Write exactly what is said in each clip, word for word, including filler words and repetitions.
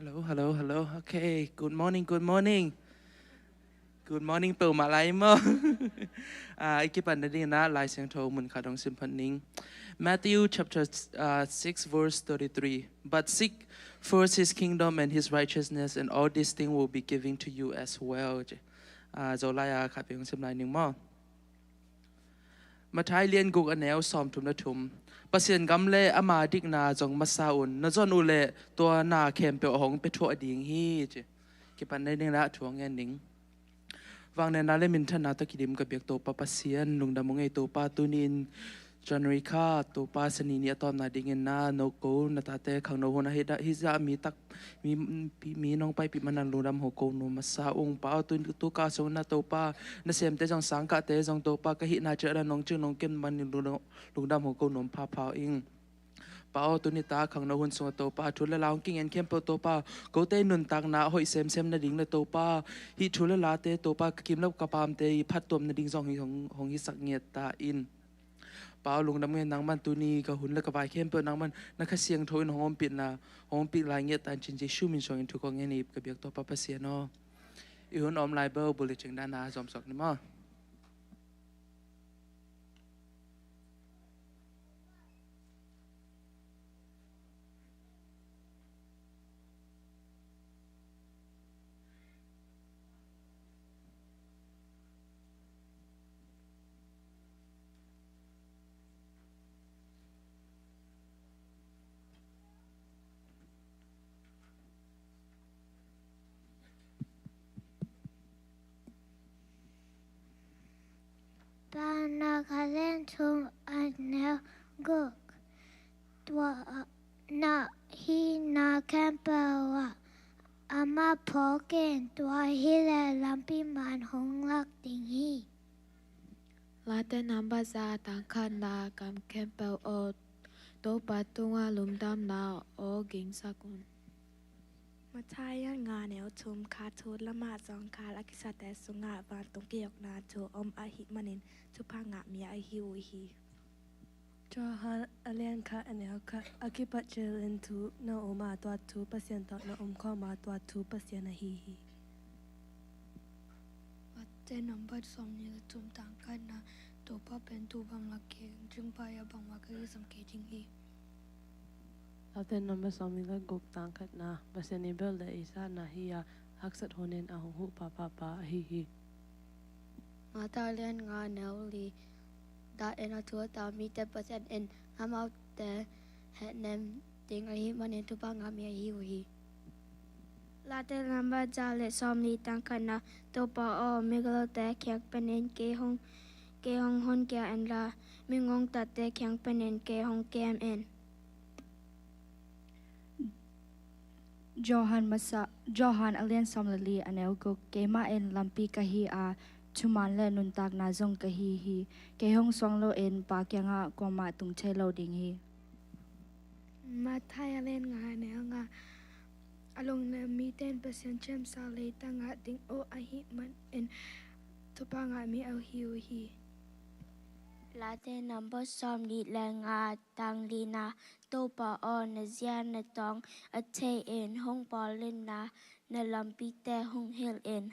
Hello, hello, hello. Okay, good morning, good morning. Good morning peuhmah lai maw. Ah, i kipan nading in ah Lai Siangtho mun khat hong sim phot ning. Matthew chapter, uh, six, verse thirty-three. "But seek first his kingdom and his righteousness, and all these things will be given to you as well." Ah, Zolai a khat peuh hong sim lai ning maw. Matthai lian guk a neu sawmthum le thum. "Pasian gam le ama dikna zong masa un. Na zon uh leh tua na khempeuh hong pia thuah ding hi," ci. Kipan nading in ah thu hong ngen ning. Vangliatna le minthanna tawh kidim ka biak Topa Pasian, lungdam ung ei Topa, tuni in January kha Topa Sani ni a tawpna dingin ah no ko na tate khangno hun ah hih zah mi tak mi, mi nong paipih manin lungdam hong ko nuam masa ung. Pa aw, tu, tu ka sung in ah Topa, nasemte zong sangkahte zong Topa, ka hihna ciang ah nong cing nong kem manin lungdam, lungdam hong ko nuam phapha ing. Pa aw, tu nitak khangno hun sungah Topa, thu le la hong kingen khempeuh Topa, kote nuntakna a hoih semsem nading le Topa, hih thu le late Topa, ka kim le ka pamte i phattuam nading zong hi hong, hong hisak ngiat ta in. Pa aw, lungdam ung ei nangman, tuni ka hun le ka vai khempeuh nangman na Kha Siangtho in hong ompihna, hong ompih lai ngiat ta in cin Jesu min suangin thu kong ngen hi ka biak Topa Pasian aw. I hun om lai bel bulletin dana zom suak ni maw. Late Namba thum a neu guk. Tua na hihna khempeuh ah amah phawk in, tua hileh lampi man hong lak ding hi. Late Namba za, tang khatna. Gam khempeuh aw, Topa tungah lungdamna aw gingsak un. Matthai lian nga neu thum. Kha thu lamah zawngkhal a kisate sungah vantung kiokna thu om ahih manin thupha ngah mi ahi uh hi. Johan a lian khat a neu khat. A kipat cilin thu na um a, tua thu Pasian tawh na um khawm a, tua thu Pasian ahi hi. Late Namba sawmnih le thum, tang khatna. Topa pen thu bang lak kei, cingpa ia bangmah ka kisam kei ding hi. Late Namba sawmnih le guk, tang khatna. Pasian i bel le i satna hi a, haksat hunin a hong huh pahpah pa ahi hi. Matthai lian nga neu li. Dahin a thu a tang mite Pasian in amaute hehnem ding ahih manin thupha ngah mi ahi uh hi. Late Namba za le sawmli, tang khatna. Topa aw, migilote kiang panin kei hong, kei hong honkhia in la, mingawngtatte kiang panin kei hong kem in. Johan masa, Johan a lian sawm le li, a neu guk. Keimah in lampi ka hi a, thuman le nuntakna zong ka hi hi. Kei hong suang loin Pa kiangah kuamah tung thei lo ding hi. Matthai a lian nga, a neu nga. A lungnem mite in Pasian ciamsa leitang ah ding uh ahih manin thupha ngah mi ahi uh hi. Late Namba sawmli le nga, tang lina. Topa aw, na zia na tawng a thei in hong pawl in la, na lampite hong hilh in.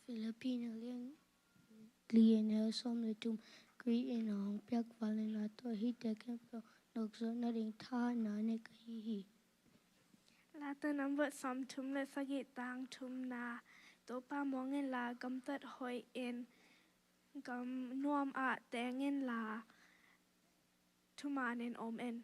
Philippi a lian li, a neu sawm le thum. Khrih in a hong piak val in la, tua hihte khempeuh nokzawh nading thahatna nei ka hi hi. Late Namba sawmthum le sagih, tang thumna. Topa muang in la, gamtat hoih in, gam nuam ah teng in la, thuman in om in.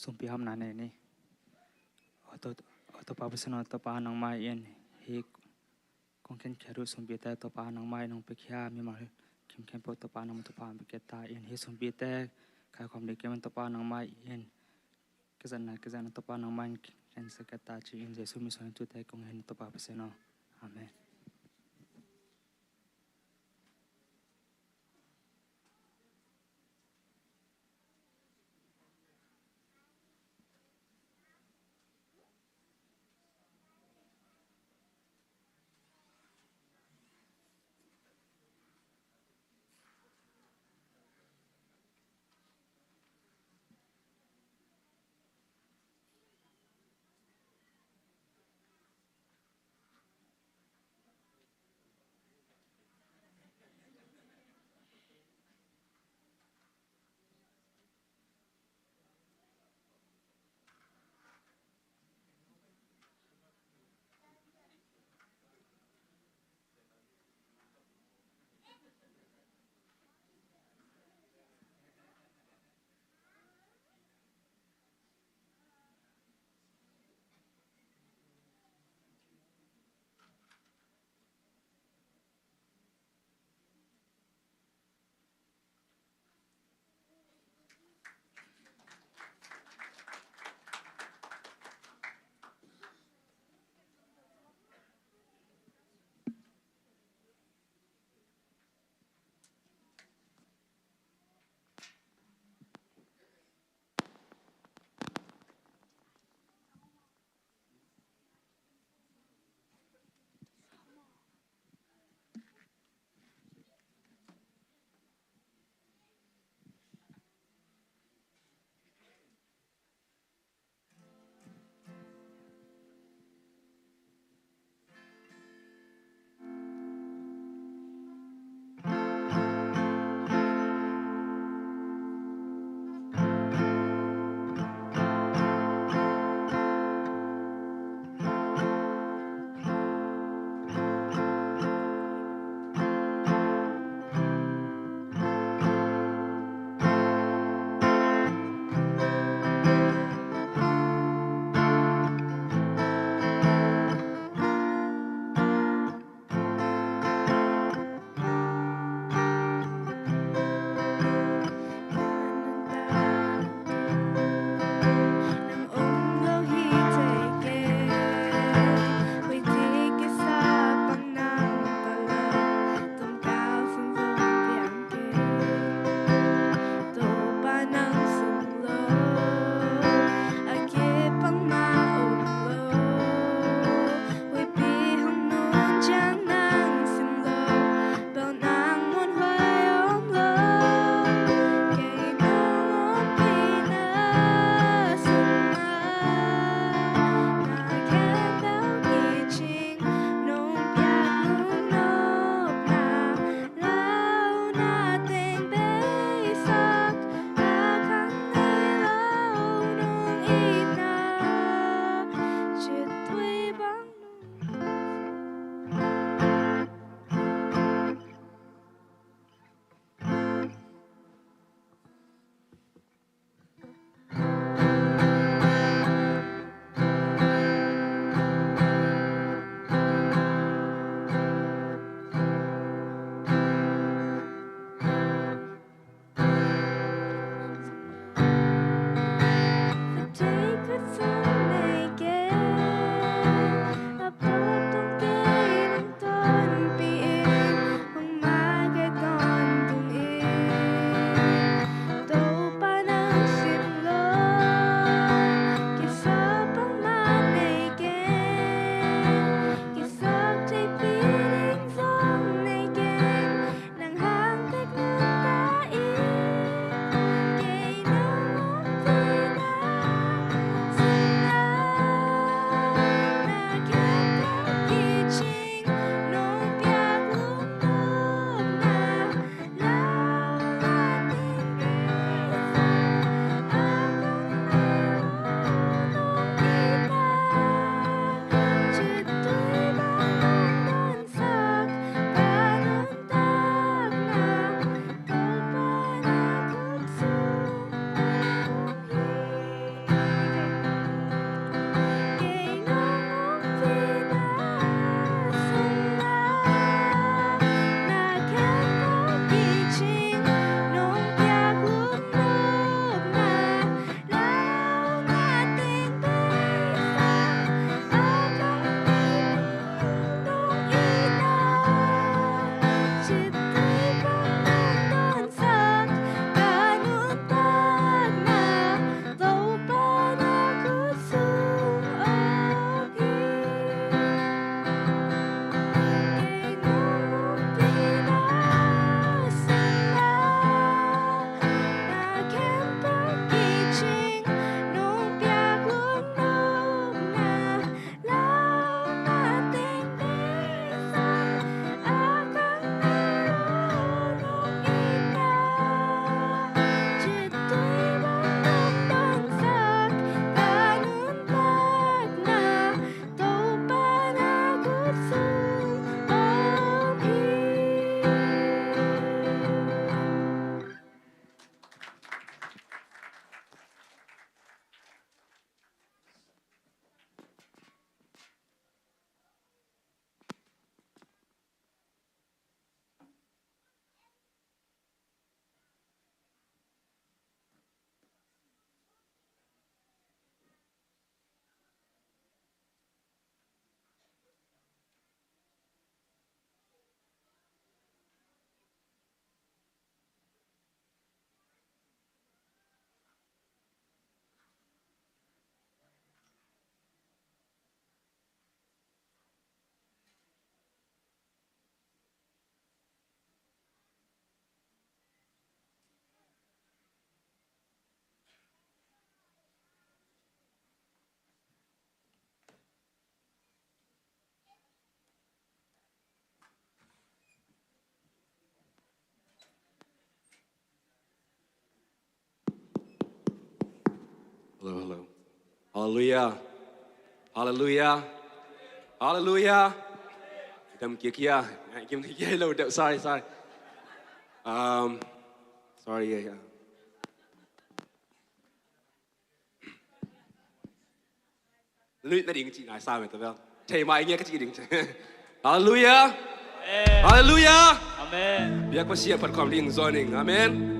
Sumpi hamna nei ni. Aw To, aw Topa Pasian aw, Topa nangmah in hih kong khenkhiat uh sumpite Topa nangmah in hong piakhia, mimal khempeuh Topa nangmah thupha hong pia kei ta in, hih sumpite kaikhawm ding kei man Topa nangmah in kizatna, kizatna Topa nangmah in khensak kei ta ci-in Jesu min suang in thute kong ngen Topa Pasian aw. Amen. Hello, hello. Hallelujah. Hallelujah. Hallelujah. Dam kia kia. Kim kia lo deuh. Sorry, sorry. Um, sorry, yeah, yeah. Luit na ding ci nai sa me ta bel. Thei mai nge ka ci ding. Hallelujah. Amen. Hallelujah. Amen. Biak Pasian phat khawm ding zoning. Amen.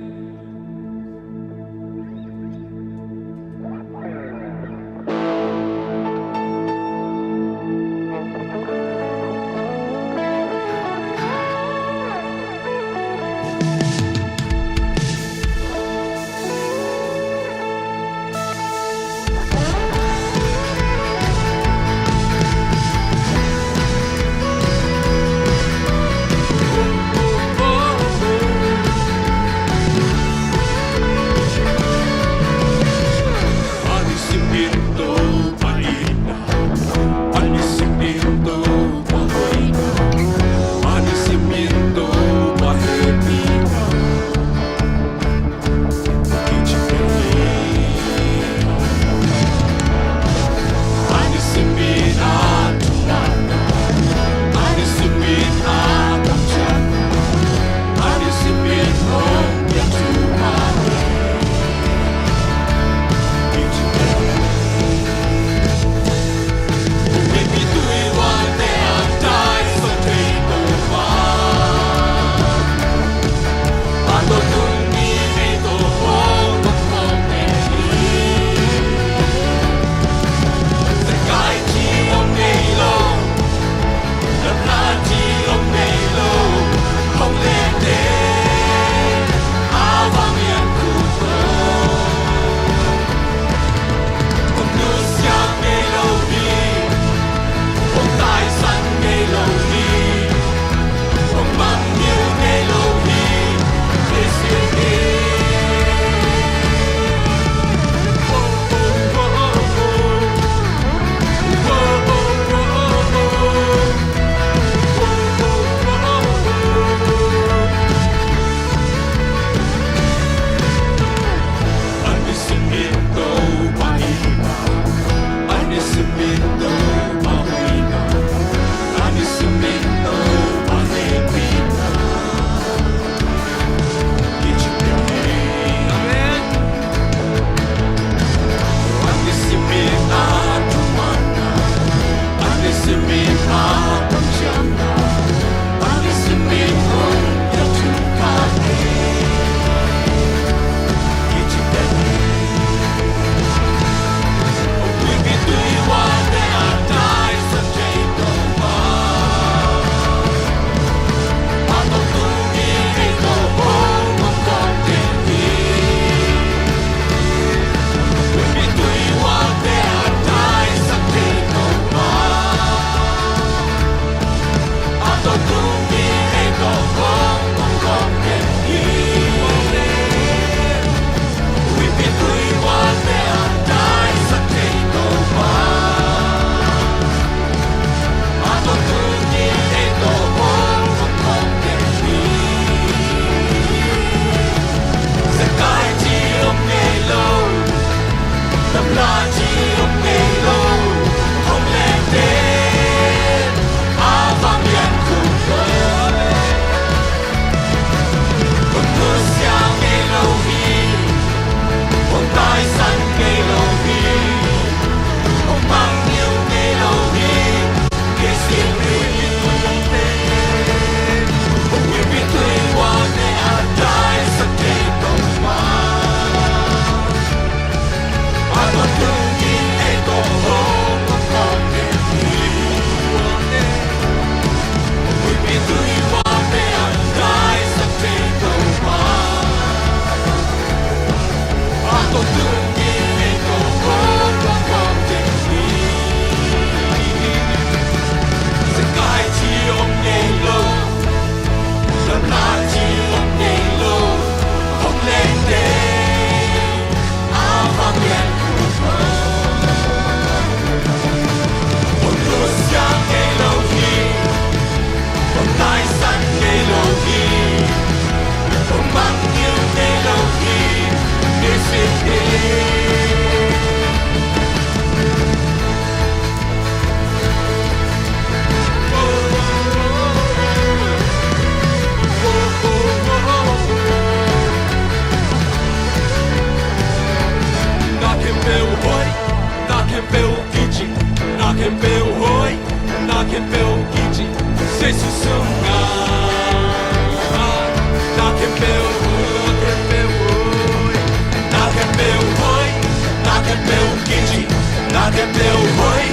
Khempeuh hoih,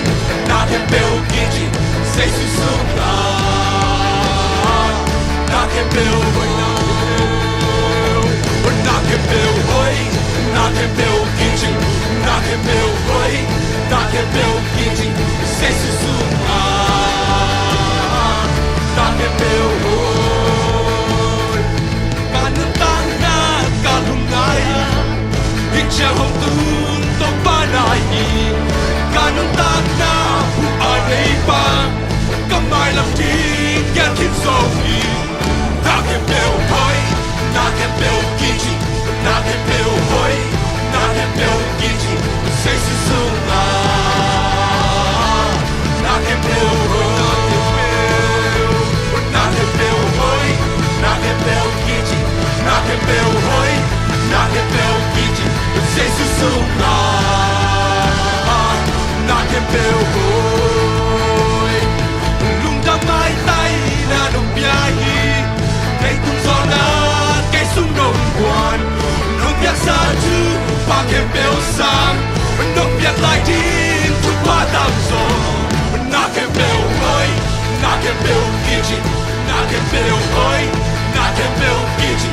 na khempeuh kici, Jesu sungah. Na khempeuh hoih, na khempeuh hoih, na khempeuh kici, na khempeuh hoih, na khempeuh kici, Jesu sungah. Na khempeuh hoih. Ka nuntakna ka lungngai a, hih ciang hong tung Topa na hi. Ka nuntakna hu a neipa, ka mailam ding kiat khin zo hi. Na khempeuh hoih, na khempeuh kici, na khempeuh hoih, na khempeuh kici, Jesu sungah. Na khempeuh hoih, na khempeuh hoih, na khempeuh kici, na khempeuh hoih, na khempeuh kici, Jesu sungah. Na khempeuh hoih. Lungdam maitaina nong pia hi. Leitung zawhna kei sung nong guan. Nong piaksa thupha khempeuh sang, nong piak lai ding thupha tamzaw. Na khempeuh hoih, na khempeuh kici, na khempeuh hoih, na khempeuh kici,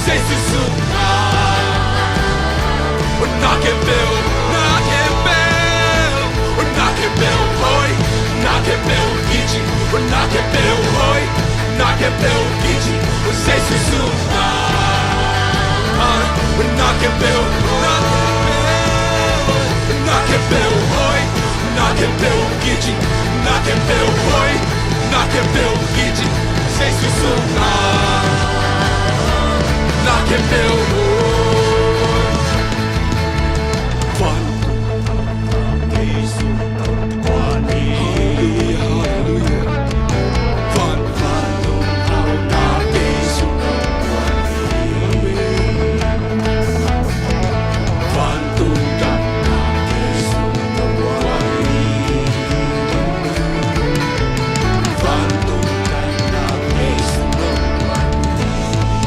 Jesu sungah. Na khempeuh, na khempeuh, na khempeuh hoih, na khempeuh kici, na khempeuh hoih, na khempeuh kici, Jesu sungah. Na khempeuh, na khempeuh, na khempeuh hoih, na khempeuh kici, na khempeuh hoih, na khempeuh kici, Jesu sungah. Na khempeuh hoih. Van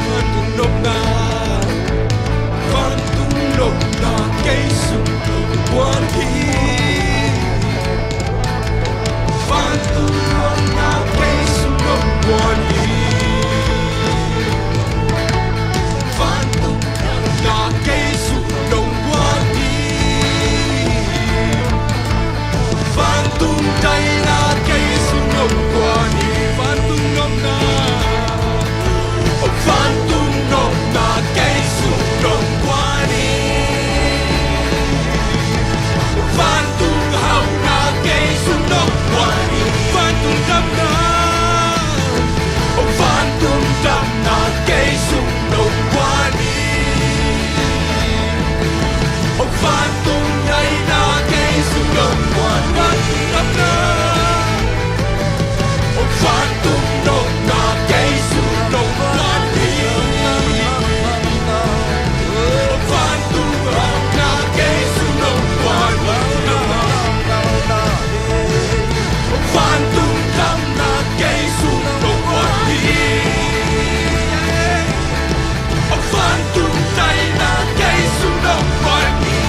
Vantung nopna, vantung nopna kei sung nong guan hi. Vantung nopna kei sung nong guan hi. Vantung nopna kei sung nong guan hi. Vantung daina kei sung nong guan hi. Vantung nopna, vantung nopna kei sung nong guan hi. Vantung hauhna kei sung nong guan hi. Vantung damna, vantung damna kei sung nong guan hi. Vantung ngaihna kei sung nong guan hi. Vantung nopna kei sung nong guan hi. Vantung hauhna kei sung nong guan hi. Vantung damna kei sung nong guan hi. Vantung daina kei sung nong guan hi.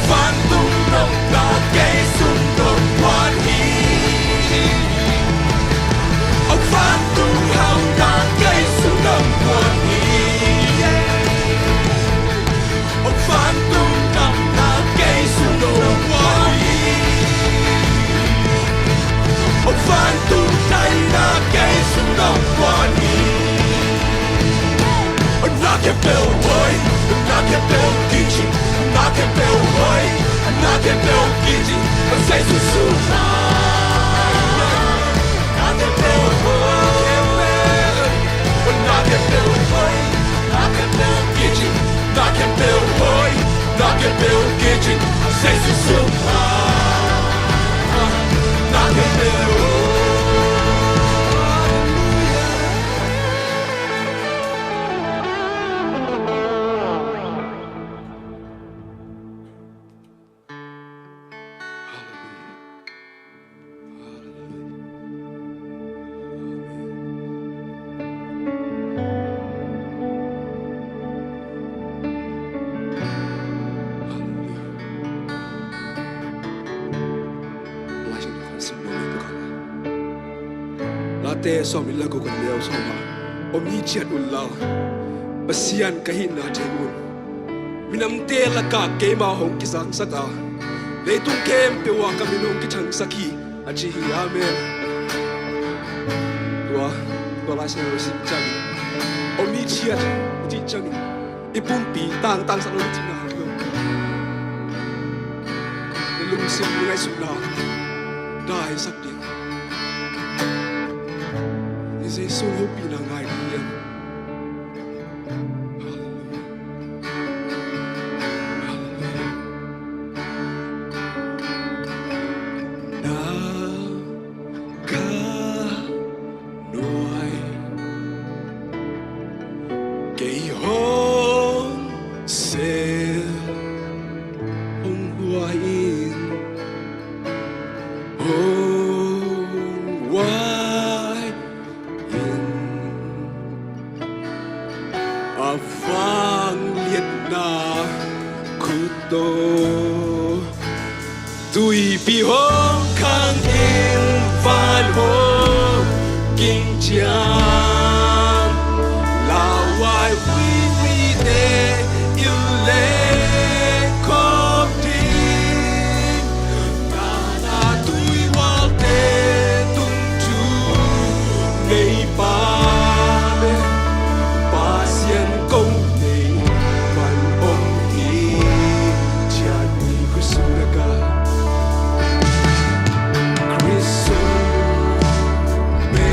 Vantung nopna kei sung nong guan hi. Vantung hauhna kei sung nong guan hi. Vantung damna kei sung nong guan hi. Vantung daina kei sung nong guan hi. Na khempeuh hoih, na khempeuh kici, na khempeuh hoih, na khempeuh kici, Jesu sungah. Na khempeuh hoih, na khempeuh hoih, na khempeuh kici, na khempeuh hoih, na khempeuh kici, Jesu sungah. Na khempeuh hoih. Te sawm in la guk a neu sawm ah, om hithiat un la, Pasian ka hihna thei un. Minamte lakah keimah hong kizangsak a, leitung khempeuh ah ka min hong kithangsak hi, a ci hi. Amen. Tua, tua Lai Siangtho i sim ciangin, om hithiat i cih ciangin, i pumpi tangtangsak lo i cihna hi lo. Na lungsim, na ngaihsutna daisak ding. I Jesu hopihna ngai ding hiam? Halleluiah. Halleluiah. Na ka nuai kei hong sel, hong huai in, hong huai in, a vangliatna khut tawh tuipi hong khang in, van hong ging ciang, lauhuai huihuite in lengkhawm ding. Nana tuihualte tung thu nei pa le, Pasian ko nei man om hi. Ciat ni khusun a ka Khrist sung me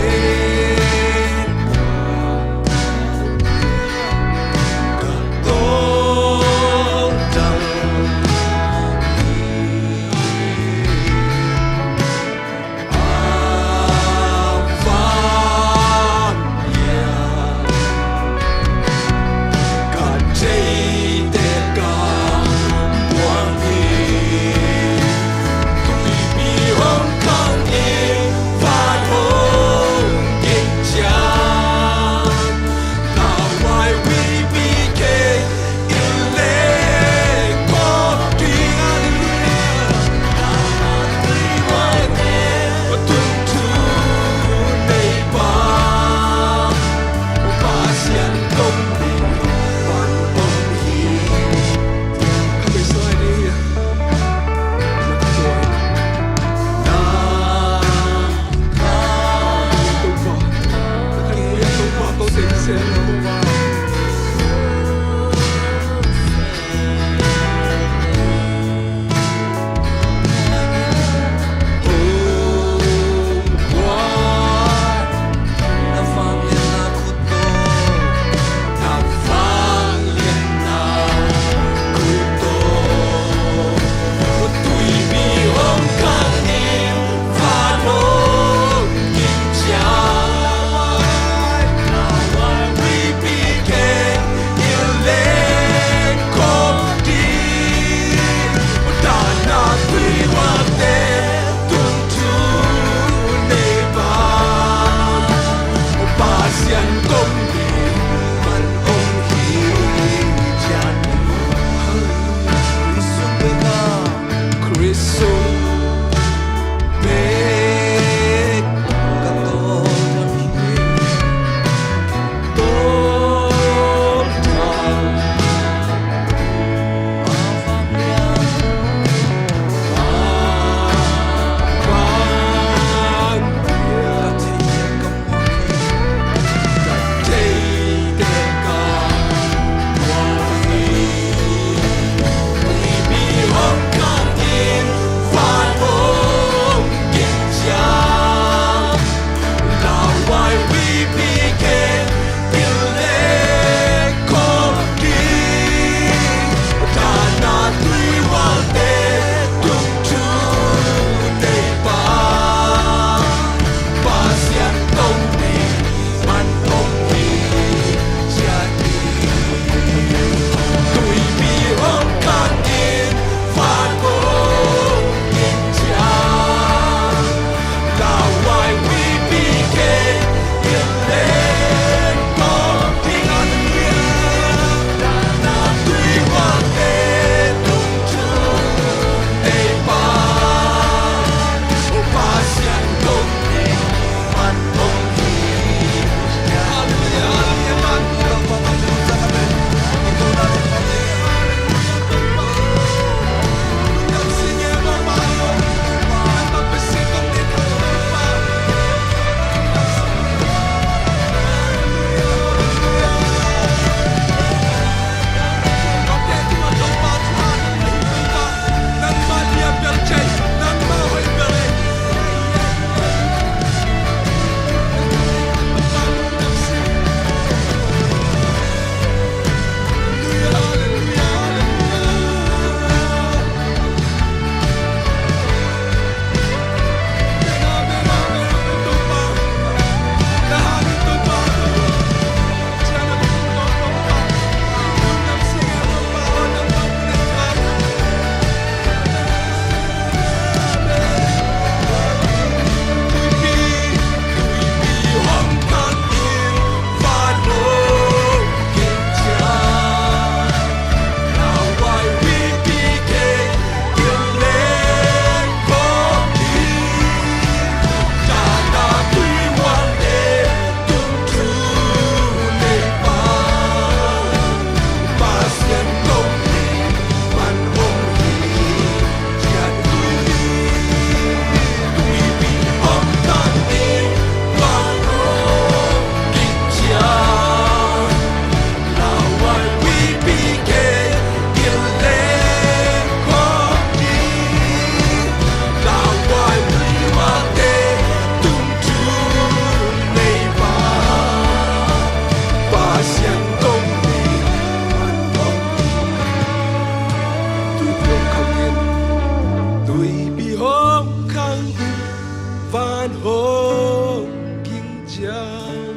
Ging ciang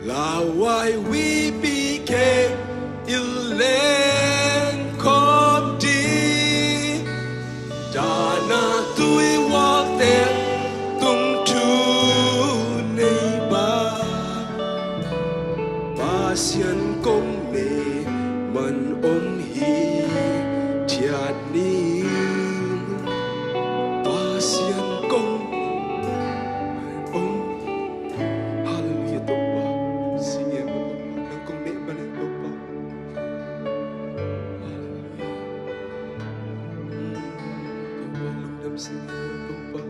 Lawai Wi Pi Khe i leng khawm ding, dana tui walk te tung thu nei ba, Pasian kong nei man om hi thiat ni. Pasian kong om. Hallelujah, Topa. Sing e, Topa. Nang kong nei man e, Topa. Hallelujah. Topa, lungdam sing e, Topa.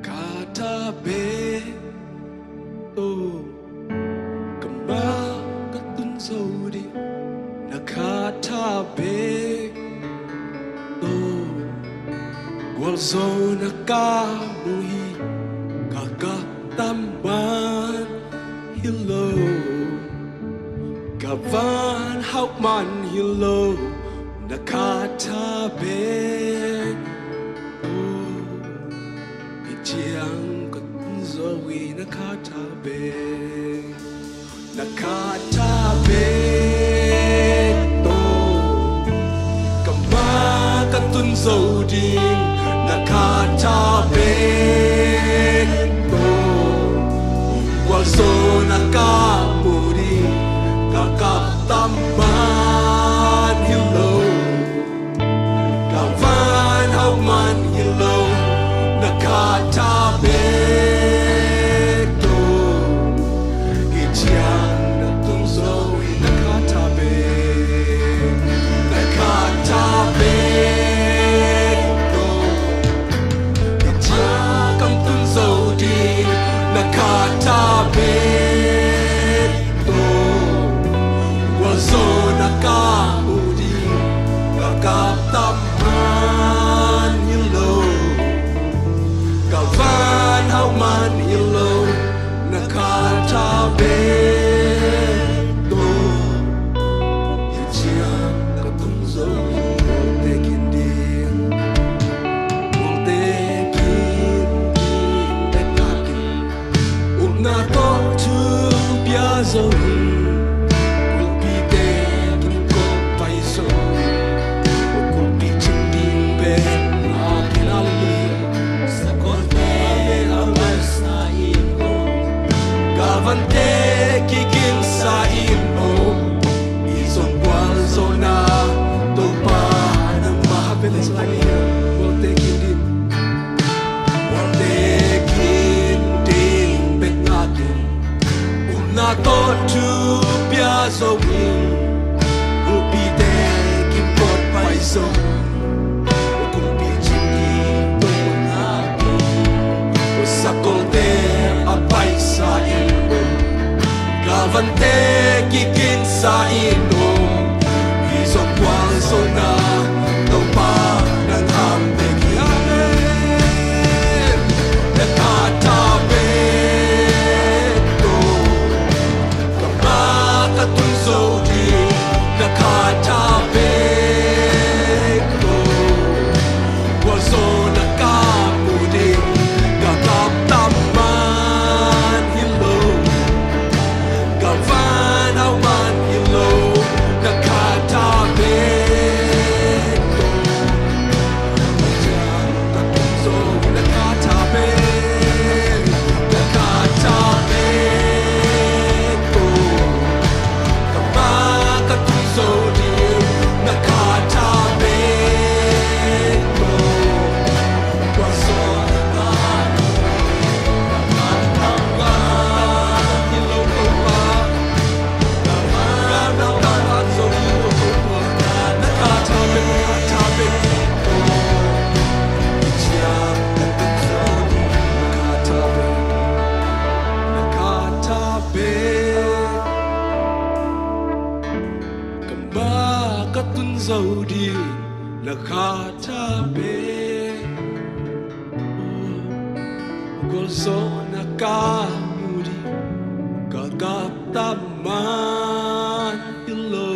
Ka tha bek tawh ka ma ka tun zo ding, na kha tha bek tawh gualzawhna ka mu hi. Ka gaptam man hi lo, ka van hauh man hi lo, na kha tha bek tawh. Hih ciang ka tun zo hi, na kha tha bek, na kha tha bek tawh ka ma ka tun zo ding, na kha tha bek tawh gualzawhna ka mu ding. Ka gaptam man hi lo, ka van hauh man hi lo, na kha tha bek tawh. Hih ciang na tun zo hi, na kha tha bek, na kha tha bek tawh Ka tun zo ding na kha tha pen, gualzawhna ka mu ding, ka gapta man hi lo,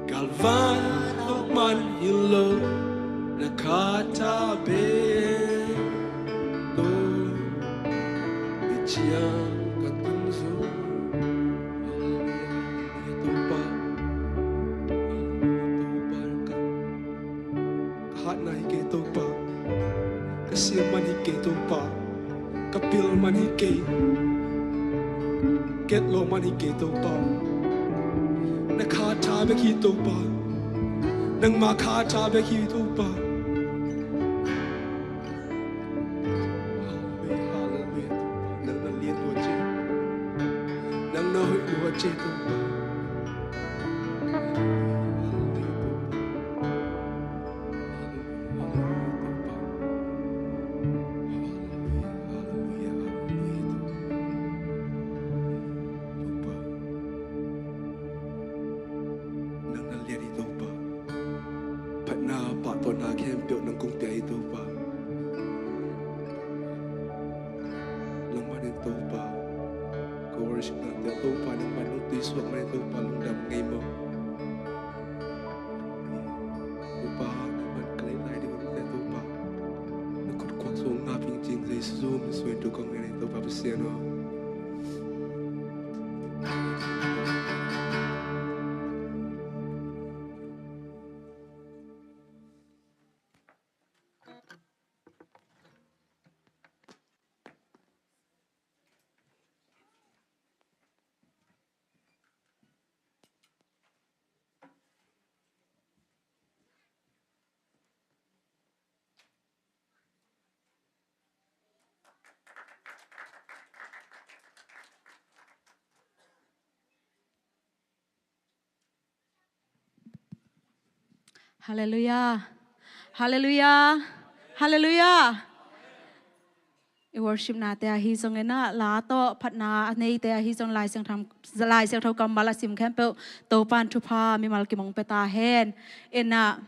galvan awk man hi lo, na kha tha pen, Topa, i ciang ka tun zo. Hallelujah, Topa. Hallelujah, Topa. Ka, ka hatna hi kei Topa. Ka siam man hi kei Topa. Ka pil man hi kei. Ka etlo man hi kei Topa. Na kha tha bek hi Topa. Nangma kha tha bek hi Topa. Hallelujah, hallelujah, Topa. Nang na lian lua ci. Nang na hoih lua ci, Topa. Hallelujah, Topa. Hallelujah, Topa. Hallelujah, hallelujah, hallelujah, Topa. Topa. Nang na lian hi Topa. Phatna, pahtawina khempeuh nang kong pia hi Topa. Nangmah in Topa, ka worship nate Topa, nangmah in nong tuisuak mah in Topa, lungdam ngei maw. Topa, nangmah in ka lei lai ding nate Topa, na khut khuak sung ngap ing ci-in Jesu min suangin thu kong ngen hi Topa Pasian aw. Halleluiah. Halleluiah. Halleluiah. I worship nate ahi zongin ah, la tawh phatna a neite ahi zong, Lai Siangtho, Lai Siangtho kammal a sim khempeuh Topa'n thupha mimal kimong pia ta hen. In ah,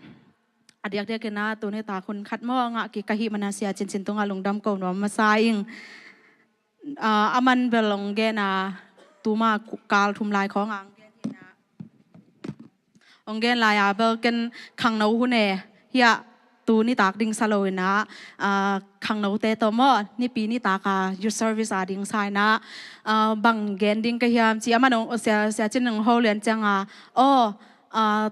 a diakdiakin ah tuni tak hun khat maw ngah kik ka hih manin Sia Cin Cin tungah lungdam ko nuam masa ing. Ah, aman bel hong gen a, tuma kal thum lai khawng a hong gen hi in ah, hong gen lai a bel ken khangno hun e, hiah tu nitak ding sa lo in ah, ah, khangnote tawh maw, Nipi nitak a youth service a ding sa in ah, ah, bang gen ding ka hiam ci, aman hong, Sia, Sia Cin hong ho lian ciang a, aw, ah,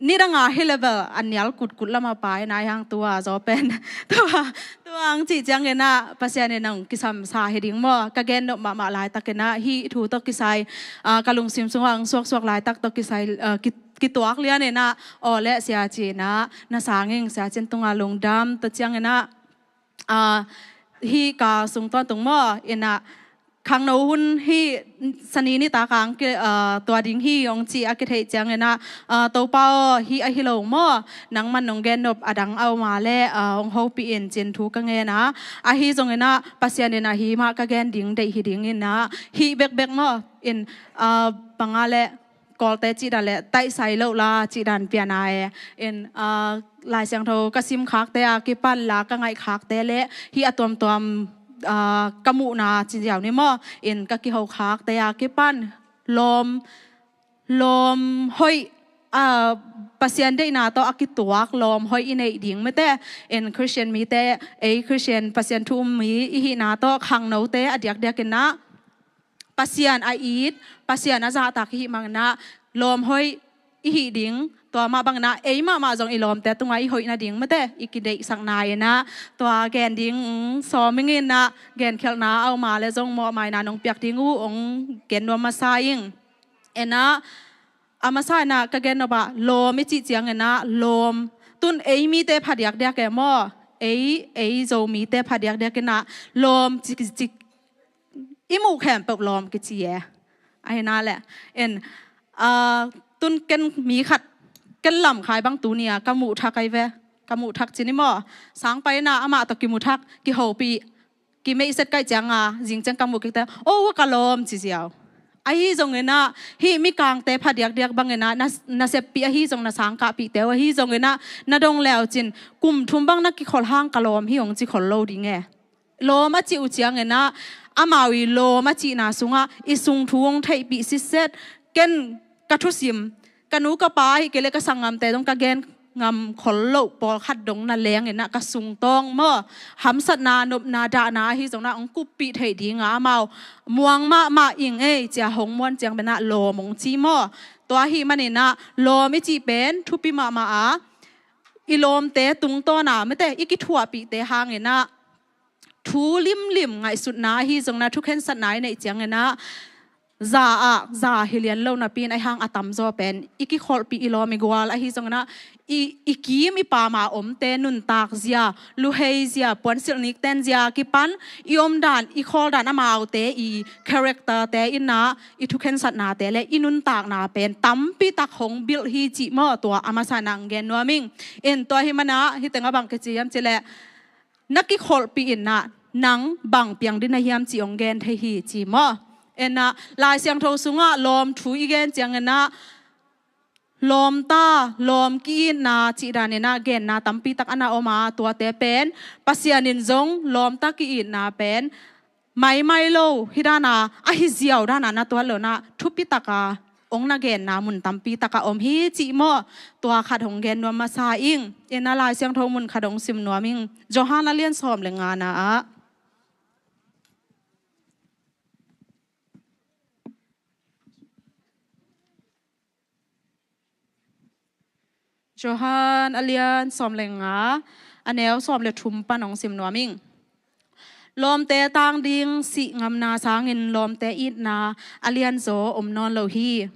nidang a hi leh bel a nial kutkut lam a pai nai hang, tua zaw pen. Tua, tua hong cih ciangin ah Pasian in hong kisamsa hi ding maw. Ka gen nop mahmah laitakin ah hih thu tawh kisai, ah, ka lungsim sungah hong suaksuak laitak tawh kisai, ah, ki, kituak lian in ah, aw leh Sia Cin ah, na sang ing, Sia Cin tungah lungdam, tua ciangin ah, ah, hih ka sung tawntung maw, in ah, khangno hun hih Sani nitak a hong ki, ah, tua ding hi hong ci a kitheih ciangin ah, ah, Topa aw, hih ahi lo maw, nangman nong gen nop a dang a om a leh, ah, hong hopih in ci-in thu ka ngen a, ahi zongin ah Pasian in ahi mah ka gen ding deih hi ding in ah, hih bekbek maw, in, ah, bang a leh, Kawlte cih dan leh taihsai loh la cih dan pian a e. In, ah, Lai Siangtho ka sim khakte a kipan, la ka ngaih khakte leh hih a tuamtuam, ah, ka muhna ci ziau ni maw, in ka kiho khakte a kipan lawm, lawm hoih, ah, Pasian deihna tawh a kituak lawm hoih i neih ding mite, in Khristian mite, ei Khristian Pasian thu um mi i hihna tawh khangnote a diakdiakin ah Pasian a it, Pasian a zahtak i hih manin ah lawm hoih i hih ding, tua mah bangin ah ei mahmah zong i lawmte tungah i hoih nading mite i kideihsakna in ah, tua gen ding, mm, sawm ing in ah, genkhialhna a om a leh zong mawhmaina nong piak ding uh hong gen nuam masa ing. In ah, a masa in ah ka gen nop ah lawm i cih ciangin ah lawm, tun ei mite phadiakdiak e maw, ei, ei Zomite phadiakdiak in ah lawm ci, ci, i muh khempeuh lawm kici e. Ahi na leh, in, ah, tun ken mi khat, ken lamkhai bang tuni a ka muh thak ahi ve. Ka muh thak ci ni maw, sang pai in ah amah tawh kimu thak, kihopih, kimeihset kaih ciang a, zing ciang ka muh kikte, oh, ka lawm ci ziau. Ahi zongin ah, hih mikangte phadiakdiak bangin ah, na, na seppih ahi zong, na sangkahpihte uh ahi zongin ah, na dong leucin, kum thum bang na kikhol hang ka lawm hi hong ci khol lo ding e. Lawm a cih uh ciangin ah, amau i lawm a cihna sungah i sung thu hong theihpih sitset. Ken ka thusim, ka nu ka pa hi kei le ka sanggamte dong ka gen ngam khol loh pawlkhat dong na lengin ah, ka sungtawng maw, hamsatna, nopna, dahna ahi zongin ah hong kuppih theih dingah amau muang mahmah ing ei, ci-a hong muan ciang pen ah lawm hong ci maw. Tua ahih manin ah lawm i cih pen thupi mahmah a, i lawmte tungtawn a mite i kithuahpihte hangin ah thu limlim ngaihsutna ahi zongin ah, thukhensatna i neih ciangin ah, za ah za hi lian lo napi in, ahi hang a tamzaw pen i kikholhpih, i lawm i gual ahi zongin ah, i, i kim i pam a omte nuntak zia, luhei zia, puansilh nikten zia kipan i omdan, i khawldan, amaute i character-te in ah, i thukhensatnate le i nuntakna pen tampi tak hong build hi cih maw, tua a masa in ah hong gen nuam ing. In tua ahih manin ah, hih tengah bang kici hiam cih leh, na kikholhpih in ah nang bang piang ding na hiam cih hong gen thei hi ci maw. In ah Lai Siangtho sungah lawm thu i gen ciangin ah, lawmta, lawm ki-itna cih danin ah genna tampi tak a na om a, tuate pen Pasian in zong lawmta ki-itna pen maimai lo, hih dan a, ahi ziau dan a na tuat lo in ah, thupi tak a hong na genna mun tampi tak a om hi cih maw. Tua khat hong gen nuam masa ing. In ah Lai Siangtho mun khat hong sim nuam ing. Johan a lian sawm le ngana ah. Johan a lian sawm le nga, a neu sawm le thum pan hong sim nuam ing. Lawmte tang ding sih ngamna sangin lawmte itna a lianzaw om nawn lo hi.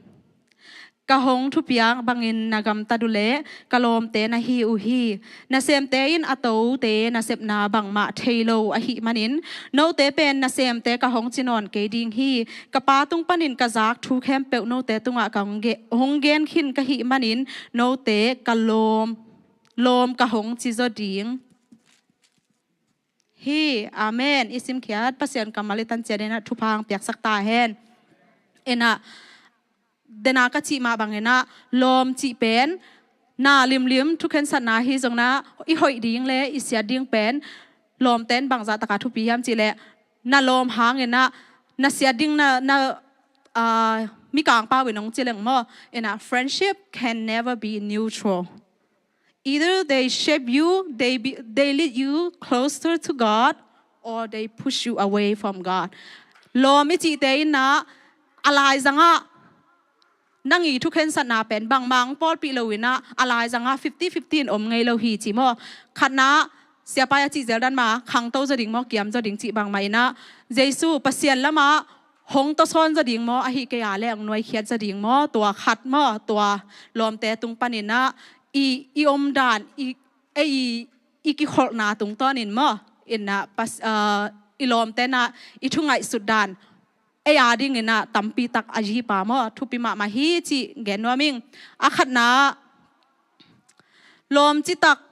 Ka hong thupiak bangin na gamtat uh leh ka lawmte na hi uh hi. Nasemte in a tote nasepna bangmah thei lo ahih manin, note pen nasemte ka hong ci nawn kei ding hi. Ka Pa tung panin ka zak thu khempeuh note tungah ka hong ge-, hong gen khin ka hih manin, note ka lawm, lawm ka hong ci zaw ding hi. Amen. I simkhiat Pasian kammal i tan ciat in ah thupha hong piaksak ta hen. In ah, den a ka cih mah bangin ah, lawm cih pen na limlim, thukhensatna hi zongin ah, i hoih ding le i siat ding pen lawmte in bangzah tak a thupi hiam cih leh, na lawm hangin ah na siat ding na, na, ah, mikang pau in hong ci leng maw. In ah, friendship can never be neutral. Either they shape you, they be, they lead you closer to God, or they push you away from God. Lawm i cihte in ah, a laizang ah nang i thukhensatna pen bangmah hong pawlpih lo in ah, a laizang ah fifty fifty in om ngei lo hi ci maw. Khatna, siapa i a cih zel dan mah, khangto zaw ding maw, kiam zaw ding cih bangmah in ah, Jesu Pasian lamah hong tawsawn zaw ding maw, ahih kei a leh hong nuaikhiat zaw ding maw, tua khat maw, tua lawmte tung panin ah, i, i omdan, i, ei, i kikholhna tungtawnin maw, in ah, pas-, ah, i lawmte in ah i thu ngaihsut dan ei a dingin ah tampi tak a zipa maw, thupi mahmah hi cih gen nuam ing. A khatna, lawm citak,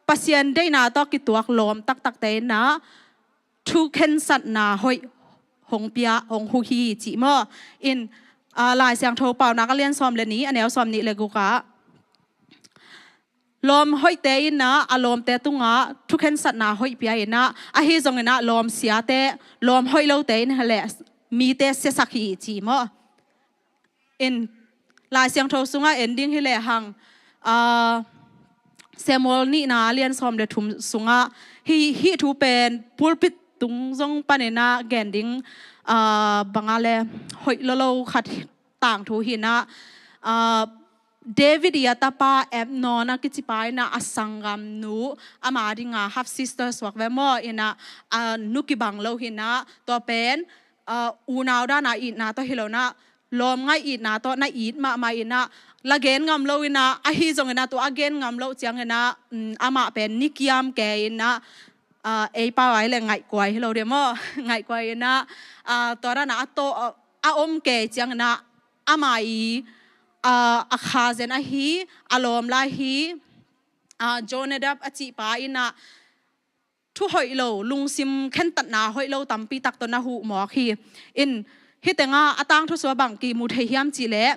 Pasian deihna tawh kituak lawm taktakte in ah thukhensatna hoih hong pia, hong huh hi cih maw. In, ah, Lai Siangtho Paunak a lian sawm le nih, a neu sawm nih le guk ah, lawm hoihte in ah a lawmte tungah thukhensatna hoih pia in ah, ahi zongin ah lawm siate, lawm hoih lote in ah leh mite siasak hi ci maw. In, Lai Siangtho sungah en ding hi lehang, ah, Samuel nihna a lian sawm le thum sungah, hih, hih thu pen pulpit tung zong panin ah gen ding, ah, bang a leh hoih lolo khat tangthu hi in ah, ah, David i a tapa Amnon a kici pa in ah a sanggamnu, ama ding a half sister suak ve maw, in ah, a nu kibang lo hi in ah, tua pen, ah, unau dan a itna tawh hi lo in ah, lawm ngaih itna tawh na it mahmah in ah, la gen ngam lo in ah, ahi zongin ah tua a gen ngam loh ciangin ah, um, amah pen ni kiam kei in ah, ah, ei pau a leh ngaihkuai hi lo ding maw, ngaihkuai in ah, ah, tua dan a a tawh, ah, a om kei ciangin ah, ama i, ah, a kha zen ahi, a lawm lai hi, ah, Jonadab a cih pa in ah, thu hoih lo, lungsim khentatna hoih lo tampi tak tawh na huh mawk hi. In, Hih tengah a tangthu sua bang kimu thei hiam cih leh,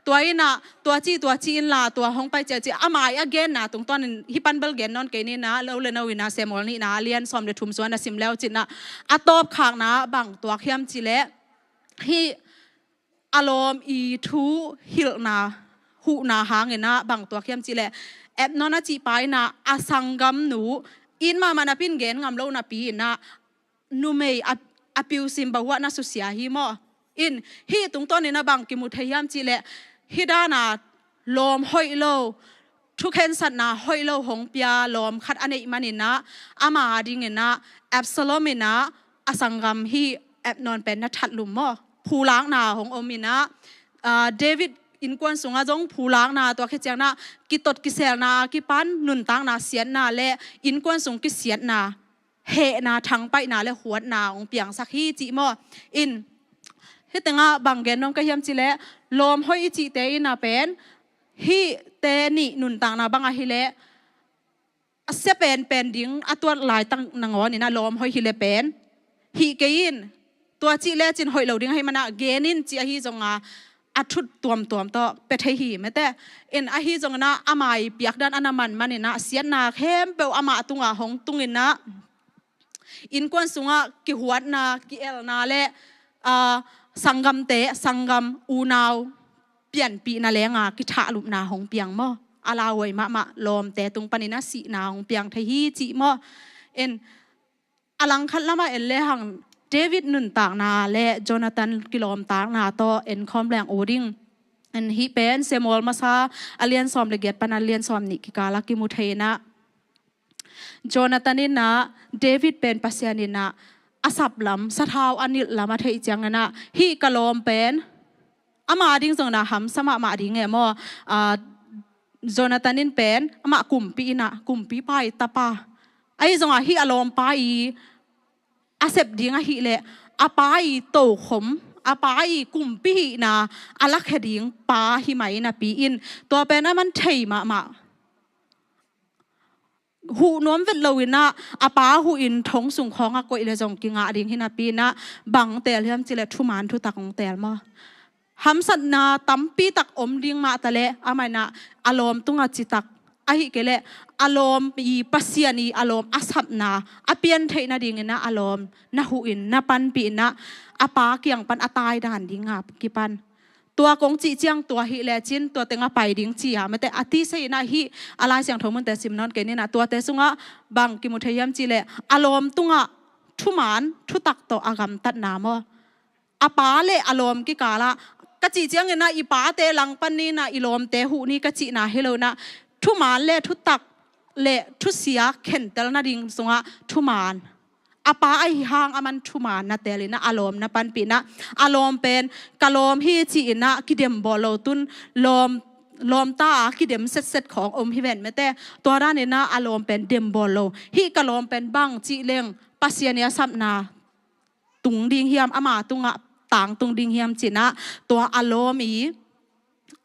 tua innah tua ci tua ci inla tua hong pai ciaci a mai a genna tungtawnin hih pan bel gen nawn kei ninah, lo le no innah Samuel nihna a lian sawm le thum sua na sim leu cinah a tawpkhakna bang tuak hiam cih leh, hih a lawm i thu hilhna huhna hanginah bang tuak hiam cih leh, Amnon a cihpa innah a sanggamnu in mahmah napin gen ngam lo napi innah numei a, a piusim bahuah na susia hi maw? In hih tungtawninah bang kimu thei hiam cih leh, hih dana lawm hoih lo, thukhensatna hoih lo hong pia lawm khat a neih maninah ama dinginah Absalom innah a sanggam hih Amnon pen na thatlum maw? Phulakna hong om innah, ah, David innkuan sungah zong phulakna tua khit cianginah kitot kiselna kipan nuntakna siatna le innkuan sung kisiatna hehna thangpaihna le huatna hong piangsak hi cih maw? In hih tengah bang gen nuam ka hiam cih leh, lawm hoih i cihte innah pen hihte nih nuntakna bang ahih leh a sia penpen ding a tuat laitak nangawn innah lawm hoih hi le pen hih kei in, tua cih lecin hoih lo ding ahih manah gen in ci ahi zonga a thut tuamtuam tawh pia thei hi mete. In ahi zonginah ama i piakdan a na man maninah siatna khempeuh amah tungah hong tunginah innkuan sungah kihuatna, kielna le, ah, sanggamte, sanggam unau pianpihna lenga kithahlupna hong piang maw? A lauhuai mahmah lawmte tung panin a sihna hong piang thei hi cih maw? In a langkhat lamah en lehang David nuntakna le Jonathan kilawmtakna tawh en khawm leng uh ding. In hih pen Samuel masa a lian sawm le giat pan a lian sawm nih kikala kimu thei innah Jonathan innah David pen Pasian innah a saplam, sathau a nilhlam a theih cianginah hih ka lawm pen ama ding zongna hamsa mahmah ding e maw? Ah, Jonathan in pen amah kumpi innah kumpipa i tapa ahi zongah hih a lawmpa i a sep ding ahih leh a pa i tokhom, a pa i kumpi hihna a lakhia ding pa hi mai napi in tua pen a man thei mahmah. Huh nuam vet lo innah a pa huhin thong sung khawngah koih le zong kingah ding hi napi innah bang teel hiam cih leh thuman thutak hong teel maw? Hamsatna tampi tak om ding mah taleh amah innah a lawm tungah citak ahih kei leh a lawm i Pasian i a lawm a sapna a pian theih nadinginah a lawm na huhin na panpih innah a pa kiang pan a taidan dinga kipan tua kong cih ciang tua hih lecin tua tengah pai ding ci-a mete a tisei innah hih a Lai Siangtho munte sim nawn kei ninah tuate sungah bang kimu thei hiam cih leh a lawm tungah thuman thutak tawh a gamtatna maw? A pa le a lawm kikalah ka cih cianginah i pate langpan ninah i lawmte huh ni ka cihna hi lo innah thuman le thutak le thusia khentel nading sungah thuman a pa ahi hang a man thuman na teel innah a lawm na panpih innah a lawm pen ka lawm hi ci innah kidembawl lo tun lawm lawmta a kidem setset khawng om hi ven mete. Tua daninah a lawm pen dembawl lo hih ka lawm pen bang cih leng Pasian i a sapna tung ding hiam, ama tungah tangtung ding hiam cinah tua a lawm i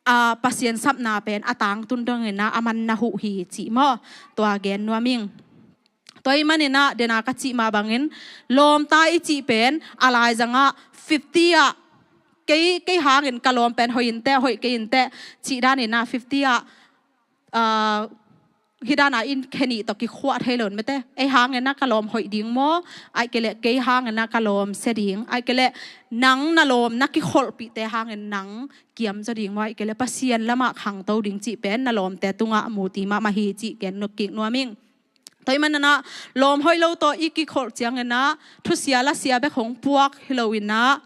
a Pasian sapna pen a tangtun donginah a man na huh hi cih maw? Tua gen nuam ing. Tua ih maninah dena ka cih mah bangin lawmta i cih pen a laizangah fifty ah kei, kei hangin ka lawm pen hoih inteh, hoih kei inteh cih daninah fifty ah, ah, hih dana in khenih tawh kikhuah thei lo mete. Ei hangin a ka lawm hoih ding maw? Ai kei leh kei hangin a ka lawm sia ding. Ai kei leh nang na lawm na kikholhpihte hangin nang kiamzaw ding maw? Ai kei leh Pasian lamah khangto ding cih pen na lawmte tungah muti mahmah hi cih ken nuk kik nuam ing. Tua ih manana lawm hoih lo tawh i kikholh ciangina thusia lasia bek hong puak hi loina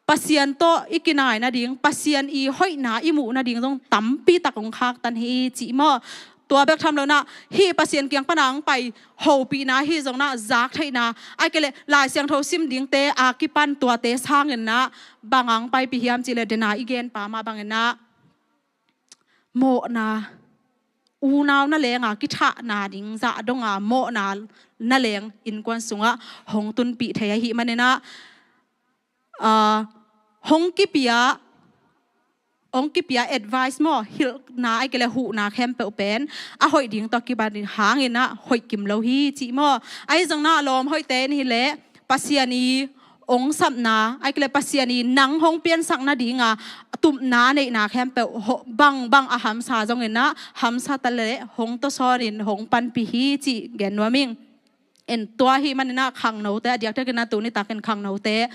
Pasian tawh i kinai nading, Pasian i hoihna i muh nading zong tampi tak hong khaktan hi cih maw? Tua bek tham lona hih Pasian kiang pana hong pai hopihna hi zongna zak theihna ai kei leh Lai Siangtho sim dingte a kipan tuate sanginna bang hong paipih hiam cih leh dena i genpa mah banginna mawhna unau na lenga kithahna ding zah donga mawhna na leng innkuan sungah hong tunpih thei ahi manina ah, hong kipia hong kipia advice maw hilhna ai kei leh huhna khempeuh pen a hoih ding tawh kibat hanginah hoih kim lo hi cih maw? Ahi zongna lawm hoihte in hileh Pasian i ong sapna, ahih kei leh Pasian in nang hong piansak nadinga tupna a neihna khempeuh, bangbang a hamsa zongin ah hamsa ta leh hong tawsawnin hong panpih hi cih gen nuam ing. En, tua ahih manin ah khangnote, a diakdiakin ah tuni takin khangnote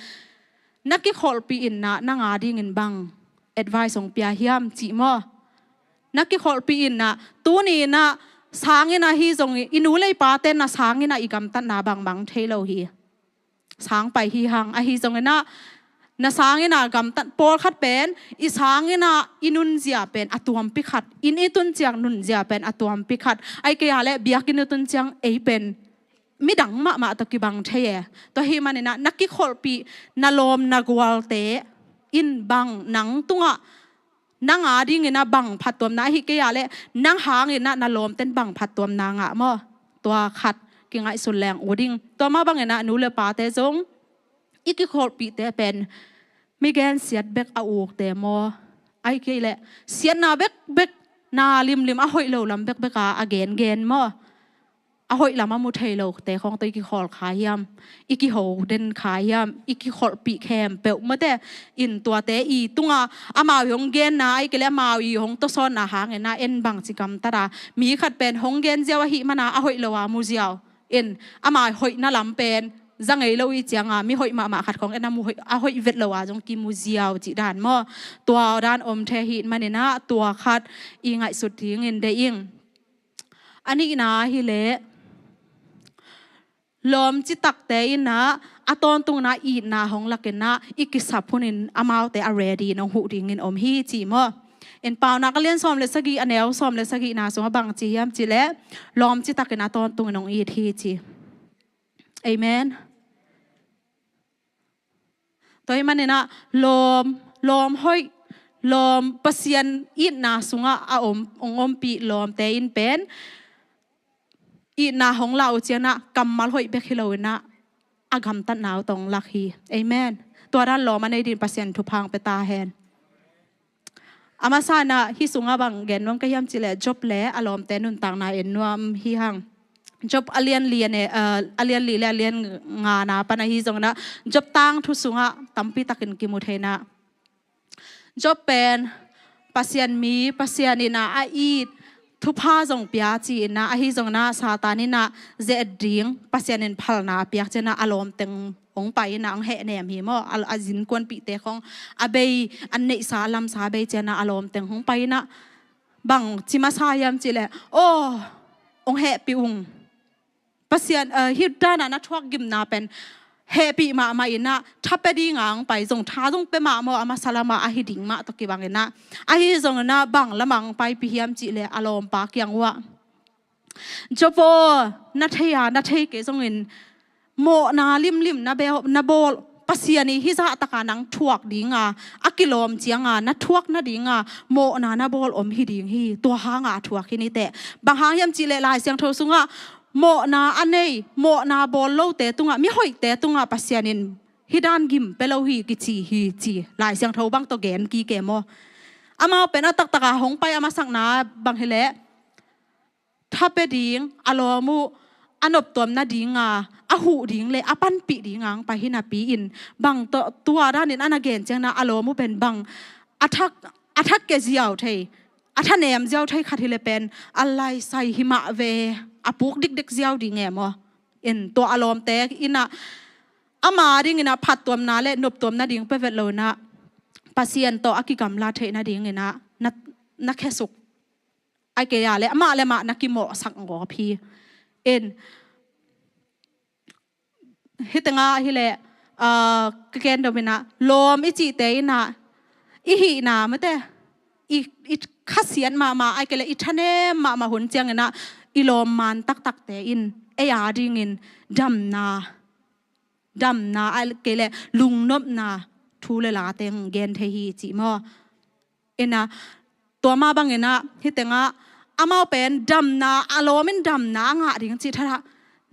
na kikholhpih in ah nang a dingin bang advice hong pia hiam cih maw? Na kikholhpih in ah tuni in ah sanginn ah hi zongin, i nu le i pate na sanginn ah i gamtatna bangbang thei lo hi. Sang pai hi hang, ahi zongin ah na sanginn ah gamtat, pawlkhat pen i sanginn ah i nunzia pen a tuampi khat, inn i tun ciang nunzia pen a tuampi khat, ahih kei leh biakinn i tun ciang ei pen midang mahmah tawh kibang thei e. Tua ahih manin ah na kikholhpih, na lawm, na gualte in bang nang tungah, nang a dingin ah bang phattuamna, ahih kei leh nang hangin ah na lawmten bang phattuamna ngah maw? Tua khat kingaihsun leng ut ding. Tua mah bangin ah nu le pate zong i kikholhpihte pen mi gensiat bek a ukte maw? Ahih kei leh siatna bekbek, na limlim, a hoih lo lam bekbek a a gengen maw? A hoih lam a mu thei lote khawng tawh i kikhawl kha hiam? I kiho den kha hiam? I kikholhpih khempeuh mawte in tuate i tungah amau i hong genna, ahih kei leh amau i hong tawsawnna hangin ah en bangci gamtat a, mi khat pen hong gen ziau ahih manin ah a hoih lo a mu ziau. In, ama hoihna lam pen za ngei lo i cianga, mi hoih mahmah khat khawng en a mu hoih, a hoih vet lo a zong kimu ziau cih dan maw? Tua dan om thei ahih manin ah tua khat i ngaihsut dingin deih ing. A nihna hi leh, lawm citakte in ah a tawntungin ah itna hong lakin ah i kisap hunin amaute a ready in hong huh dingin om hi ci maw? In, Paunak a lian sawm le sagih, a neu sawm le sagihna sungah bang ci hiam cih leh, lawm citakin a tawntungin hong it hi ci. Amen. Tua ahih manin ah lawm, lawm hoih, lawm, Pasian itna sungah a om, hong ompih lawmte in pen itna hong lah uh ciangin ah kammal hoih bek hi loin ah a gamtatna uh tawh hong lak hi. Amen. Tua dan lawm a nei dingin Pasian thupha hong pia ta hen. A masa in ah hih sungah bang gen nuam ka hiam cih leh, Job le a lawmte nuntakna en nuam hi hang. Job a lian li a ne, a, a lian li le a lian ngana pan ahi zongin ah, Job tangthu sungah tampi takin kimu thei in ah, Job pen Pasian mi, Pasian in ah a it, thupha zong pia ci-in ah, ahi zongin ah Satan in ah ze-et ding, Pasian in phalna a piak ciangin ah a lawmteng hong pai in ah hong hehnem hi maw? A, a innkuanpihte khawng a bei, an neihsa a lamsa a bei ciangin ah a lawmteng hong pai in ah bang ci masa hiam cih leh, "Aw, hong hehpih ung. Pasian, eh, hih dan a na thuak gimna pen hehpih mahmah in ah, tha pia dingin hong pai zong, tha zong pia mah maw, a masa lamah ahi ding mah tawh kibang in ah, ahi zongin ah bang lamah hong paipih hiam cih leh a lawmpa kiang uah, 'Job aw, na thei a, na thei kei zongin mawhna limlim na bel, na bawl, Pasian i hih zahtak a nang thuak ding a, a kilawm ciang a na thuak nadinga mawhna na bawl om hi ding hi. Tua hanga thuak hi ni teh. Bang hang hiam cih leh Lai Siangtho sungah mawhna a nei, mawhna bawl lote tungah, mihoihte tungah Pasian in hih dan gim pia lo hi kici hi,' ci. Lai Siangtho bang tawh gen kik e maw? Amau pen a taktak a hong pai a masakna bang hi leh, tha pia ding, a lawm uh a noptuam nadinga, a huh ding le a panpih dinga hong pai hi napi-in, bang tawh tua danin a na gen ciangin ah a lawm uh pen bang a thak, a thak ke ziau thei, a thanem ziau thei khat hi leh pen a laisai hi mah ve, a puk dikdik ziau ding e maw? In, tua a lawmte in ah ama dingin ah phattuamna le noptuam nading pia vet lo in ah, Pasian tawh a kigamla theih nadingin ah na, na khesuk, ahih kei leh amah le amah na kimawhsak ngawp hi. In, hih tengah hi leh, ah, ka ken dom in ah, lawm i cihte in ah i hihna mate, i, i khasiat mahmah, ahih kei leh i thanem mahmah hun ciangin ah i lawmman taktakte in ei a dingin damna, damna, ahih kei leh lungnopna thu le late hong gen thei hi ci maw? In ah, tua mah bangin ah hih tengah amau pen damna, a lawm in damna a ngah ding cih thadah,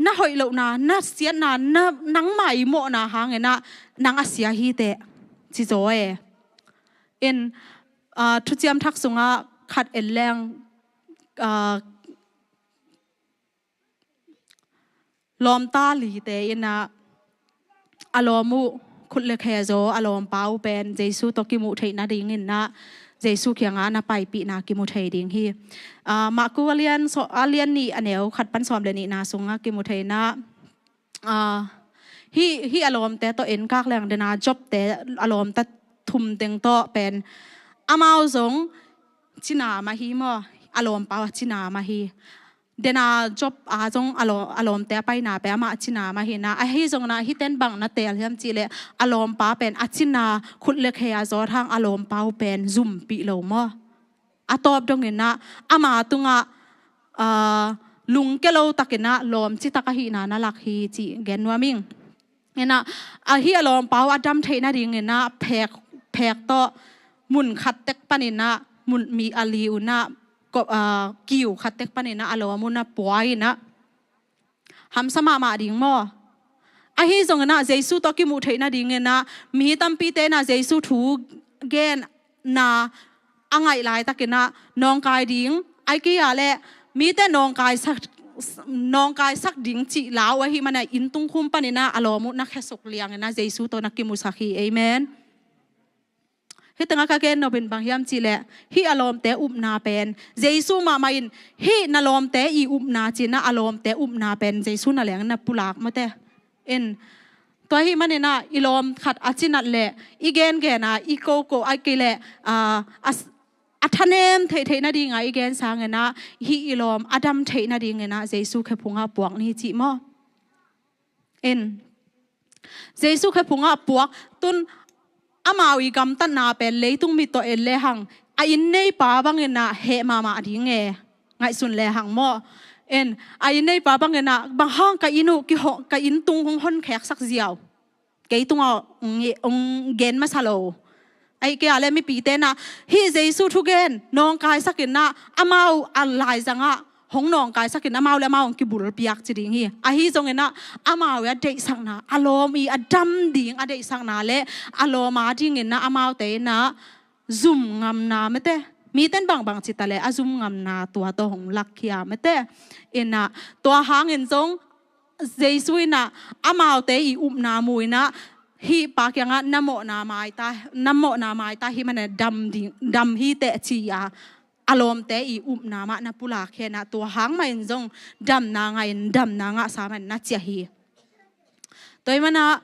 na hoih lohna, na siatna, na, nangmah i mawhna hangin ah nang a sia hi teh, ci zaw e. In, ah, Thuciam Thak sungah khat en leng, ah, lawmta lite in ah, a lawm uh khut le khe zaw a lawmpa uh pen Jesu tawh kimuh theih nadingin ah Jesu kiangah na paipihna kimu thei ding hi. Ah, Marku a lian, so, a lian nih a neu khat pan sawm le nihna sungah kimu thei in ah, ah, hih, hih a lawmte tawh enkak leng dena Jobte a lawmta thum teng tawh pen amau zong cina mah hi maw, a lawmpa uh a cina mah hi. Dena Job a zong a law-, a lawmte a paina pen amah a cina mah hi in ah, ahi zongin ah hihte in bang na teel hiam cih leh a lawmpa pen a cina khut le khe a zawt hang a lawmpa uh pen zumpih lo maw. A tawp dongin ah ama tungah, ah, lungke lo takin ah lawm citak ahihna na lak hi cih gen nuam ing. In ah, ahi a lawmpa uh a dam theih nadingin ah phek, phek tawh mun khat tek panin ah mun mi a li un ah ko-, ah, kiu khat tek panin ah a lawm un ah pua in ah hamsa mahmah ding maw. Ahi zongin ah Jesu tawh kimuh theih nadingin ah mi tampite in ah Jesu thu genna a ngaih laitakin ah nawngkai ding, ahih kei leh mite nawngkaisak, nawngkaisak ding cih lau ahih manin ah inn tungkhum panin ah a lawm uh na khesuk liangin ah Jesu tawh na kimusak hi. Amen. Hih tengah ka gen nop in bang hiam cih leh hih a lawmte upna pen Jesu mahmah in hih na lawmte i upna ci-in ah a lawmte upna pen Jesu na leng na pulak mate. In, tua ahih manin ah i lawm khat a cinat leh i gengen a, i koko, ahih kei leh, ah, a s-, a thanem theihtheih nading a i gen sangin ah hih i lawm a dam theih nadingin ah Jesu khephung ah puak ni cih maw. In, Jesu khephung ah puak, tun amau i gamtatna pen leitung mit tawh en lehang a inn neipa bangin ah heh mahmah ding e, ngaihsun lehang maw. In, a inn neipa bangin ah bang hang ka inn uh kihong, ka inn tung hong honkheksak ziau, kei tungah hong, hong gen masa lo. Ahih kei leh mipite in ah hih Jesu thugen nawngkaisak in ah amau a laizangah hong nawngkaisak in amau le amau hong kibulpiak ci ding hi. Ahi zongin ah amau i a deihsakna, a lawm i a dam ding a deihsakna le a lawm a dingin ah amaute in ah zum ngamna mate. Mite in bangbang ci ta leh a zum ngamna tua tawh hong lakkhia mate. In ah tua hangin zong Jesu in ah amaute i upna mu in ah hih pa kiangah na mawhna mai ta, na mawhna mai ta hih manin ah dam ding, dam hi teh ci a, a lawmte i upna mah na pulak hi in ah tua hang mah in zong damna ngah in damna ngahsa mah in na ciah hi. Tua ahih manin ah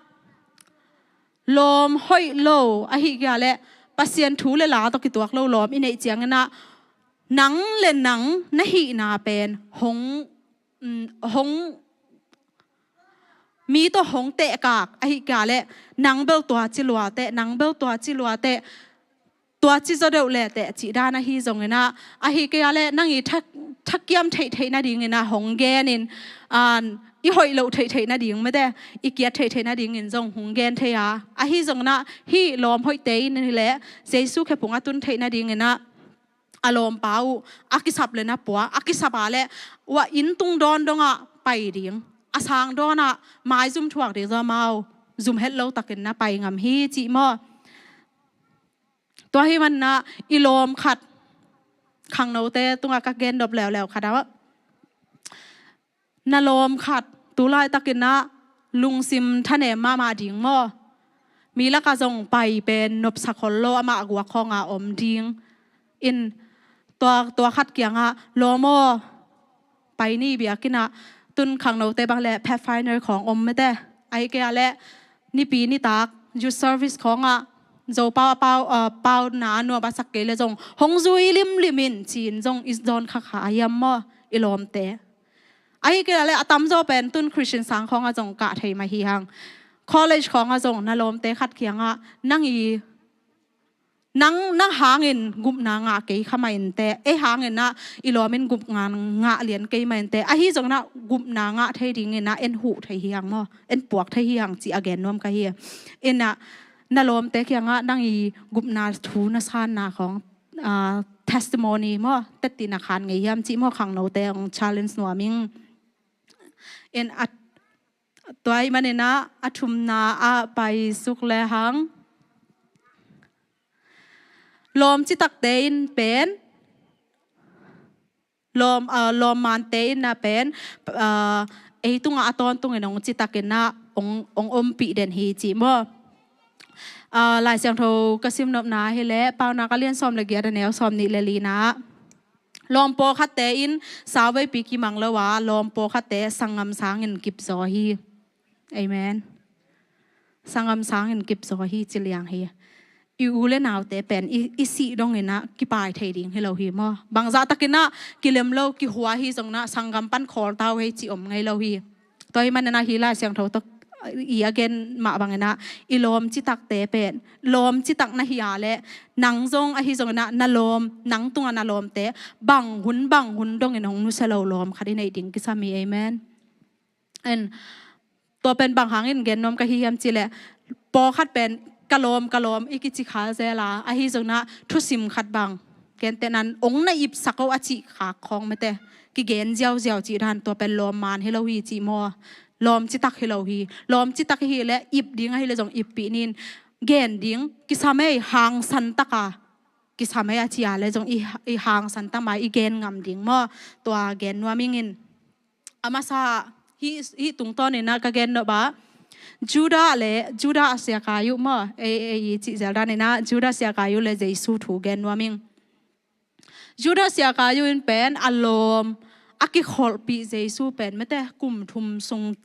lawm hoih lo ahih kei leh Pasian thu le la tawh kituak lo lawm i neih ciangin ah nang le nang na hihna pen hong, mm, hong, mi tawh hong tehkak ahih kei leh nang bel tua ci lua teh, nang bel tua ci lua teh, tua ci zaw deuh le teh cih dan ahi zongin ah, ahih kei leh nang i tha-, thakiam theihtheih nadingin ah hong gen in, ah, i hoih loh theihtheih nading mate, i kiat theihtheih nadingin zong hong gen thei a. Ahi zongin ah hih lawm hoihte in hi leh Jesu khephung a tun theih nadingin ah a lawmpa uh a kisap le na pua, a kisap a leh ua inn tung dawn dongah pai ding, a sang dawnah maizum thuak ding zaw amau zum het lo takin na pai ngam hi cih maw. Tua ahih manin ah i lawm khat, khangnote tungah ka gen nop leuleu khat ah, na lawm khat tu laitakin ah lungsim thanem mahmah ding maw. Mi lakah zong pai pen nopsa khol lo, amah guak khawng a om ding. In tua, tua khat kiangah lawm aw, pai ni, biakinn ah tun khangnote bang leh Pathfinder khawng om mate. Ahih kei leh nipi nitak youth service khawngah Zopau a pau, ah, pauna a nuam a sak kei leh zong hong zui limlim in ci-in zong i zawn khakha a hiam maw i lawmte. Ahih kei leh a tamzaw pen tun Christian sang khawngah zong kah thei mah hi hang. College khawngah zong na lawmte khat kiangah nang i, nang, nang hangin gupna ngah kei kha mah inteh, ei hangin ah i lawm in gupna ngah lian kei mah inteh, ahi zongin ah gupna ngah thei dingin ah en huh thei hi hang maw, en puak thei hi hang cih a gen nuam ka hi. In ah na lawmte kiangah nang i gupna thu na sanna khawng, ah, testimony maw, tetti na khan ngei hiam cih maw khangnote hong challenge nuam ing. In ah, tua ahih manin ah a thumna ah pai suk lehang, lawm citakte in pen, lawm, ah, lawmmante in ah pen, ah, ei tungah a tawntungin hong citakin ah hong, hong ompih den hi cih maw. Ah, Lai Siangtho ka simnopna hi leh, Paunak a lian sawm le giat a neu sawm nih le lina, lawm pawlkhatte in sauveipi kimang lo a, lawm pawlkhatte sanggam sangin kipzaw hi. Amen. Sanggam sangin kipzaw hi ci liang hi. I u le naute pen i, i sih dongin ah kipai thei ding hi lo hi maw. Bangzah takin ah kilem lo, kihua hi zongin ah sanggam pan khawl ta uh hi ci om ngei lo hi. Tua hi manin ah hih Lai Siangtho tawh i a gen mah bangin ah i lawm citakte pen, lawm citak na hi a leh, nang zong ahi zongin ah na lawm, nang tungah na lawmte bang hun bang hun dongin hong nusia lo lawm khat i neih ding kisam hi. Amen. And tua pen bang hangin gen nuam ka hi hiam cih leh, pawlkhat pen ka lawm, ka lawm i kici kha zel a, ahi zongin ah thusim khat bang, gentehna in hong na ipsak o a cih khak khawng mate, kigen ziauziau cih dan, tua pen lawm maan hi lo hi cih maw. Lawm citak hi lo hi. Lawm citak hi leh ip ding ahi leh zong ippih ni in, gen ding kisam ei, hangsan tak a kisam ei a ci a leh zong i, i hangsan tak mah i gen ngam ding maw. Tua gen nuam ing in. A masa, hih, hih tungtawnin ah ka gen nop ah, Judah le, Judah Iskariot maw, ei, ei, i cih zel danin ah, Judah Iskariot le Jesu thu gen nuam ing. Judah Iskariot in pen a lawm a kikholhpih Jesu pen mate, kum thum sung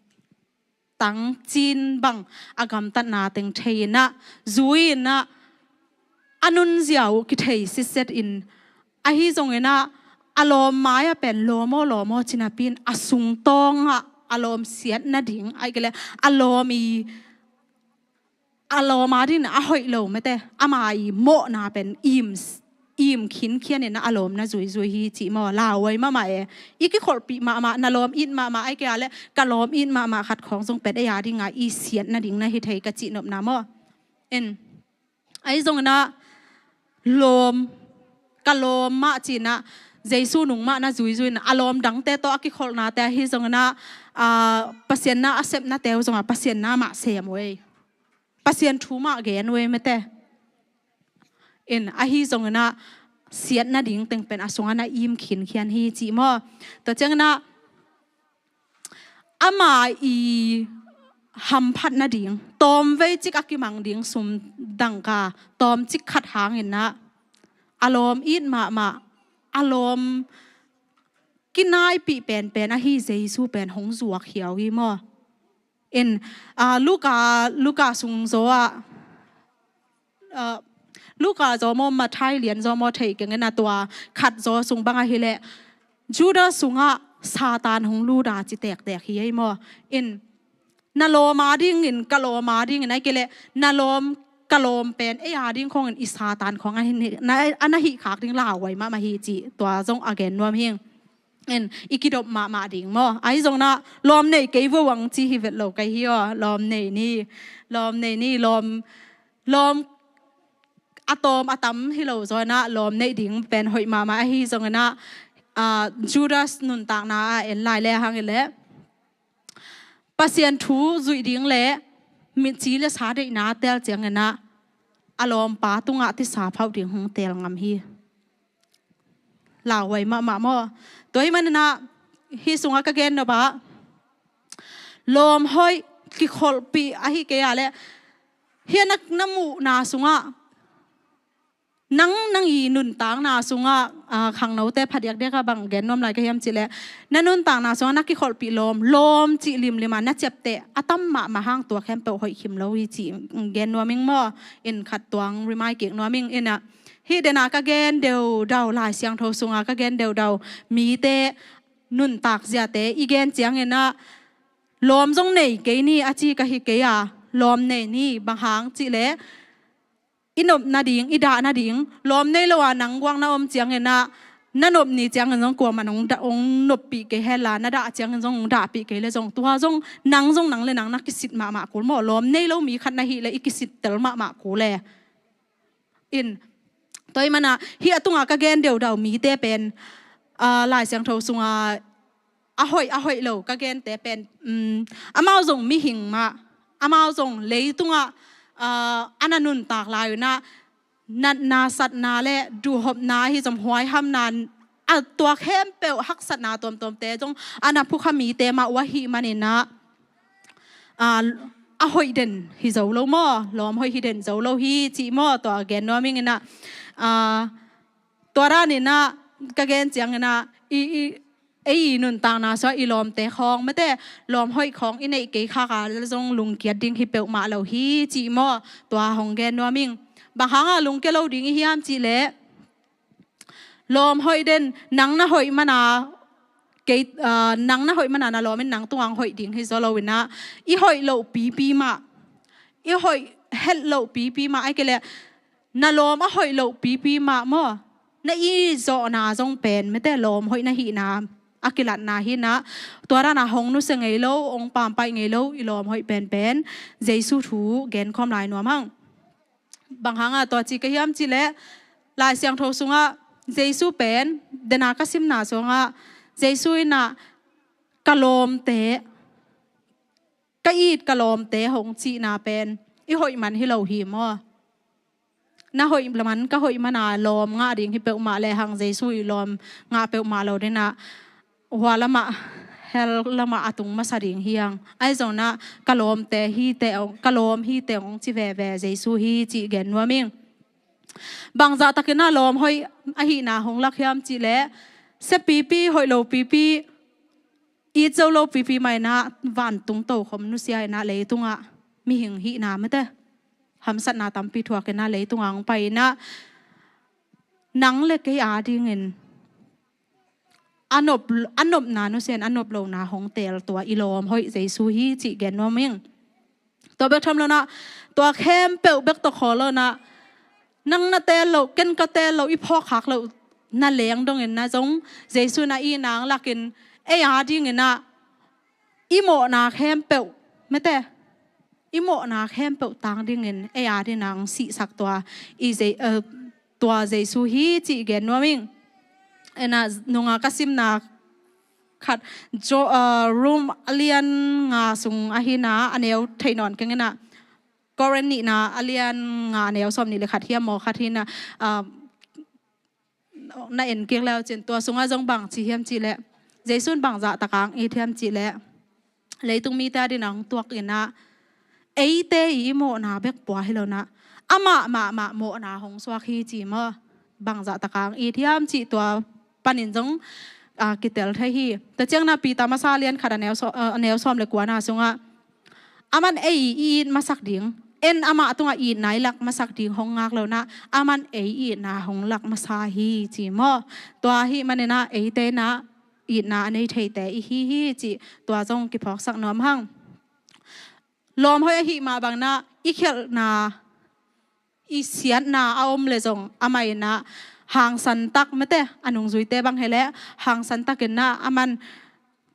tang cin bang a gamtatna teng thei in ah, zui in ah, a nunzia uh kithei sitset in, ahi zongin ah a lawm mai-ah pen lawm aw, lawm aw ci napi in, a sungtawng ah a lawm siat nading, ahih kei leh a lawm i, a lawm a dingin a hoih lo mate, ama i mawhna pen im, im khinkhian in ah a lawm na zuizui hi cih maw. Lauhuai mahmah e. I kikholhpih mahmah, na lawm it mahmah, ahih kei a leh ka lawm it mahmah khat khawng zong pen ei a dingin ah i siat nading na hi thei ka cih nopna maw. En. Ahi zongin ah lawm, ka lawm mah ci in ah, Jesu nung mah na zuizui in ah, a lawm dangte tawh a kikholhnate ahi zongin ah, ah, Pasian na a sepnate uh zong ah Pasian na mah sem uh ei. Pasian thu mah gen uh ei mate. En, ahi zongin ah siat nading teng pen a sungah na im khinkhian hi cih maw. Tua ciangin ah ama i hamphat nading, tawmvei cik a kimang ding sum dangka tawmcik khat hangin ah, a lawm it mahmah, a lawm kinaipih penpen ahi Jesu pen hong zuak hiau hi maw. In, ah, Luka, Luka sung zaw ah, ah, Luka zaw maw, Matthai lian zaw maw, thei keng in ah, tua khat zaw sung bang ahi leh, Judah sungah Satan hong lut a ci tektek hi ei maw. In, na lawm a dingin, ka lawm a dingin, ahih kei leh na lawm, ka lawm pen ei a ding khawngin i Satan khawng a hi, na, a na hih khak ding lauhuai mahmah hi cih tua zong a gen nuam hi ing. En, i kidop mahmah ding maw. Ahi zongin ah lawm nei kei vo ang ci hi vet lo ka hi aw. Lawm nei ni, lawm nei ni, lawm, lawm a tawm a tam hi lo zaw in ah lawm neih ding pen hoih mahmah. Ahi zongin ah, ah, Judah nuntakna ah en lai le hang i leh, Pasian thu zuih ding le mitci le sa deihna tel ciangin ah a lawmpa tungah tisa phauh ding hong tel ngam hi. Lauhuai mahmah maw. Tua hi manin ah hih sungah ka gen nop ah, lawm hoih kikholhpih ahih kei a leh, hih na, na muhna sungah, nang, nang i nuntakna sungah, ah, khangnote phadiakdiak ah bang gen nuam lai ka hiam cih leh, na nuntakna sungah na kikholhpih lawm, lawm cih limlim a na ciapteh a tam mahmah hang tua khempeuh hoih khim lo hi cih gen nuam ing maw. In, khat tuang remind kik nuam ing. In ah, hih den a ka gen deudau, Lai Siangtho sungah ka gen deudau mite nuntak ziate i gen ciangin ah, lawm zong nei kei ni a ci ka hi kei a, lawm nei ni. Bang hang cih leh, i nop nading, i dah nading, lawm nei lo a nang guak na om ciangin ah, na nop ni ciangin zong kuamah in hong dah, hong noppih kei hen la, na dah ciangin zong hong dahpih kei leh zong, tua zong nang zong nang le nang na kisit mahmah kul maw. Lawm nei lo mi khat na hih leh i kisit tel mahmah kul e. In, tua hi manin ah hih a tungah ka gen deudau mite pen, ah, Lai Siangtho sungah a hoih, a hoih lo ka gente pen, um, amau zong mihing mah, amau zong leitungah, ah, a na nuntak lai un ah, natna, satna le duhhopna ahi zong huaihamna, a tua khempeuh haksatna tuamtuamte zong a na phukha mite mah uh ahih manin ah, a, a hoih den hi zo lo maw, lawm hoih hi den zo lo hi cih maw, tua gen nuam ing in ah, a, tua dan in ah ka gen ciang in ah, i, i, ei i nuntakna sungah i lawmte khawng, mate, lawm hoih khawng i neih kei khak a zong lungkiat ding hi peuhmah lo hi cih maw, tua hong gen nuam ing. Bang hang a lungkia lo ding i hiam cih leh, lawm hoih den, nang na hoih man a, kei, a, nang na hoih man a na lawm in nang tungah hoih ding hi zaw lo in ah, i hoih loh pipi mah, i hoih het loh pipi mah, ahih kei leh na lawm a hoih loh pipi mah maw, na it zawhna zong pen, mate, lawm hoih na hihna a kilatna hi in ah, tua dan a hong nusia ngei lo, hong pampaih ngei lo i lawm hoih penpen Jesu thu genkhawm lai nuam hang. Bang hang a tua ci ka hiam cih leh, Lai Siangtho sungah Jesu pen, den a ka simna sungah Jesu in ah, ka lawmte, ka it ka lawmte hong cihna pen i hoih man hi lo hi maw. Na hoih man, ka hoih man a lawm ngah ding hi peuhmah lehang Jesu i lawm ngah peuhmah lo den ah, hua lamah, hell lamah a tung masa ding hi hang. Ahi zongin ah ka lawmte hi teh, ka lawm hi teh hong ci veve Jesu hi cih gen nuam ing. Bangzah takin ah lawm hoih ahihna hong lak hiam cih leh, sia pipi, hoih lo pipi, it zo lo pipi mah in ah vantung tokhom nusia in ah leitungah mihing hihna, mate, hamsatna tampi thuak in ah leitungah hong pai in ah, nang le kei adingin a nop, a nopna nusia in a nop lohna hong teel tua i lawm hoih Jesu hi cih gen nuam ing. Tua bek tham lo in ah, tua khempeuh bek tawh khawl lo in ah, nang na teel loh, ken ka teel loh, i phawk khak loh na leng dongin ah zong Jesu in ah i nang lakin ei adingin ah i mawhna khempeuh, mate, i mawhna khempeuh tang dingin ei adingin ah hong sihsak tua i Je-, eh, tua Jesu hi cih gen nuam ing. En ah, nunga ka simna khat, Jo-, ah, Rom a lian nga sung ahi in ah, a neu thei nawn keng in ah, Korin nihna a lian nga, a neu sawm nih le khat hiam maw, khat hi in ah, ah, na en kik le uh cin, tua sungah zong bang ci hiam cih leh, Jesu in bangzah takin hong it hiam cih leh, leitung mite adingin hong tuak in ah, eite i mawhna bek pua hi lo in ah, amah mahmah mawhna hong suak hi ci maw. Bangzah takin hong it hiam cih tua panin zong, ah, kitel thei hi. Tua ciangin ah Peter masa lian khat, a neu saw-, ah, a neu sawm le kuana sungah, aman ei i it masak ding, en amah tungah itna i lak masak ding hong ngak lo in ah, aman ei itna hong lak masa hi ci maw. Tua ahih manin ah eite in ah itna a nei theite i hi hi cih tua zong kiphawksak nuam hang. Lawm hoih ahih mah bangin ah i khialhna, i siatna a om leh zong amah in ah hangsan tak, mate, a nungzuite bang hi leh hangsan takin ah aman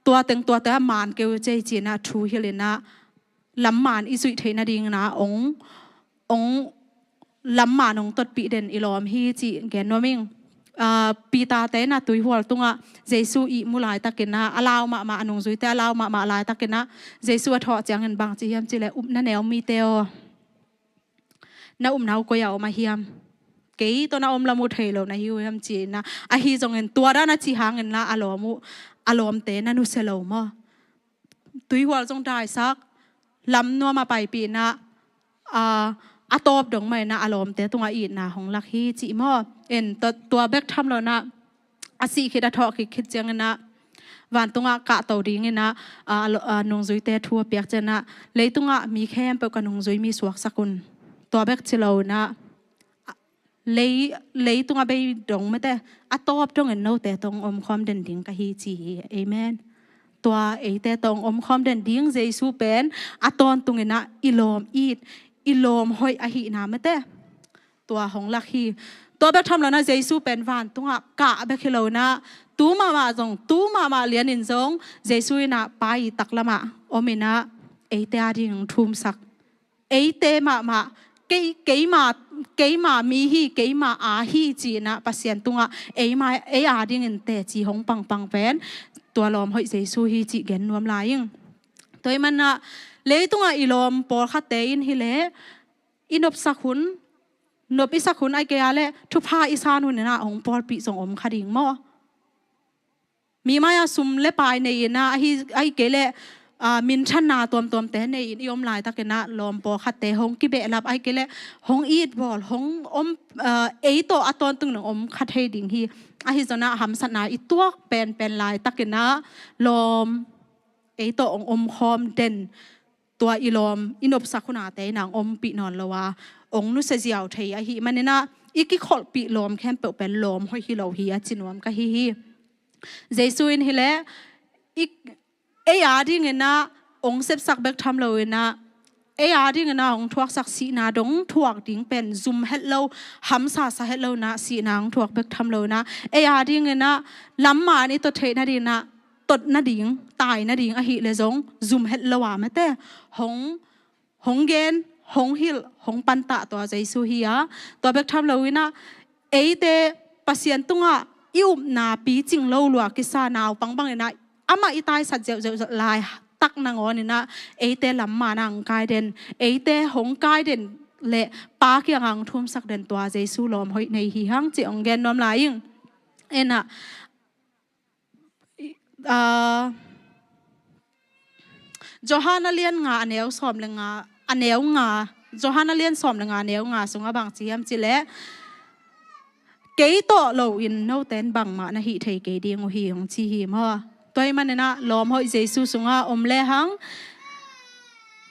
tua teng tuate a man kei uh cei ci in ah thu hilh in ah, lam man i zuih theih nadingin ah hong, hong lam man hong totpih den i lawm hi cih gen nuam ing. Ah, Peter-te in ah tuihual tungah Jesu ihmu laitakin ah, a lau mahmah, a nungzuite a lau mahmah laitakin ah, Jesu a thawh ciangin bang ci hiam cih leh, "Upna neu mite aw, na upna uh koi-ah om a hiam? Kei tawh na om lam uh thei lo na hi uh hiam?" ci in ah, ahi zongin tua dan a cih hangin lah a lawm uh, a lawmte na nusia lo maw. Tuihual zong daisak, lam nuam a paipih in ah, a, a tawp dong mah in ah a lawmte tungah itna hong lak hi cih maw. En, tua, tua bek tham lo in ah, a sih khit, a thawh khit khit ciangin ah, vantungah kahto dingin ah, a, a lo-, a, nungzuite thu a piak ciangin ah, "Leitungah mi khempeuh ka nungzui mi suaksak un." Tua bek ci lo in ah, lei, leitung a bei dong, mate, a tawp dongin note tawh hong omkhawm den ding ka hi ci hi. Amen. Tua eite tawh hong omkhawm den ding Jesu pen a tawntungin ah i lawm it, i lawm hoih ahihna, mate, tua hong lak hi. Tua bek tham lo in ah Jesu pen vantungah kah bek hi lo in ah, tu mahmah zong, tu mahmah lianin zong Jesu in ah Pa i taklamah om in ah eite ading thumsak, eite mahmah, kei, keima, keima mi hi, keima aa hi ci in ah Pasian tungah eima, ei adingin teci hong pangpang pen tua lawm hoih Jesu hi cih gen nuam lai ing. Tua ahih manin ah leitungah i lawm pawlkhatte in hi leh, i nopsak hun, nop i sak hun, ahih kei leh thupha i san hun in ah hong pawlpih zong om kha ding maw. Mi mai-ah sum le pai nei in ah, ahi, ahih kei leh ah, minthanna tuamtuamte nei-in i om laitakin ah lawm pawlkhatte hong kibehlap, ahih kei leh hong itbawl, hong om, ah, ei tawh a tawntung nang om kha thei ding hi. Ahi zongin ah hamsatna i tuak penpen laitakin ah lawm ei tawh hong omkhawm den, tua i lawm i nopsak hunate in ah hong ompih nawn lo a, hong nusia ziau thei ahih manin ah i kikholhpih lawm khempeuh pen lawm hoih hi lo hi a ci nuam ka hi hi. Jesu in hi leh i, ei a dingin ah hong sepsak bek tham loin ah, ei a dingin ah hong thuaksak sihna dong thuak ding pen zum het lo, hamsa sa het lo in ah sihna hong thuak bek tham loin ah, ei a dingin ah lamman i tot theih nadingin ah, tot nading, tai nading ahih leh zong zum het lo a, mate, hong, hong gen, hong hilh, hong pantah tua Jesu hi a. Tua bek tham loin ah eite Pasian tungah i upna picing lo lua kisa naupang bangin ah amah i taisat zeuhzeuh laitak nangawnin ah eite lamman ah hong kai den, eite hong kai den leh Pa kiangah hong thumsak den tua Jesu lawm hoih nei hi hang cih hong gen nuam lai ing. En ah, ah, Johan a lian nga a neu sawm le nga, a neu nga, Johan a lian sawm le nga a neu nga sungah bang ci hiam cih leh, kei tawh loin note in bangmah na hih thei kei ding uh hi, hong ci hi maw. Tua ahih manin ah lawm hoih Jesu sungah om lehang,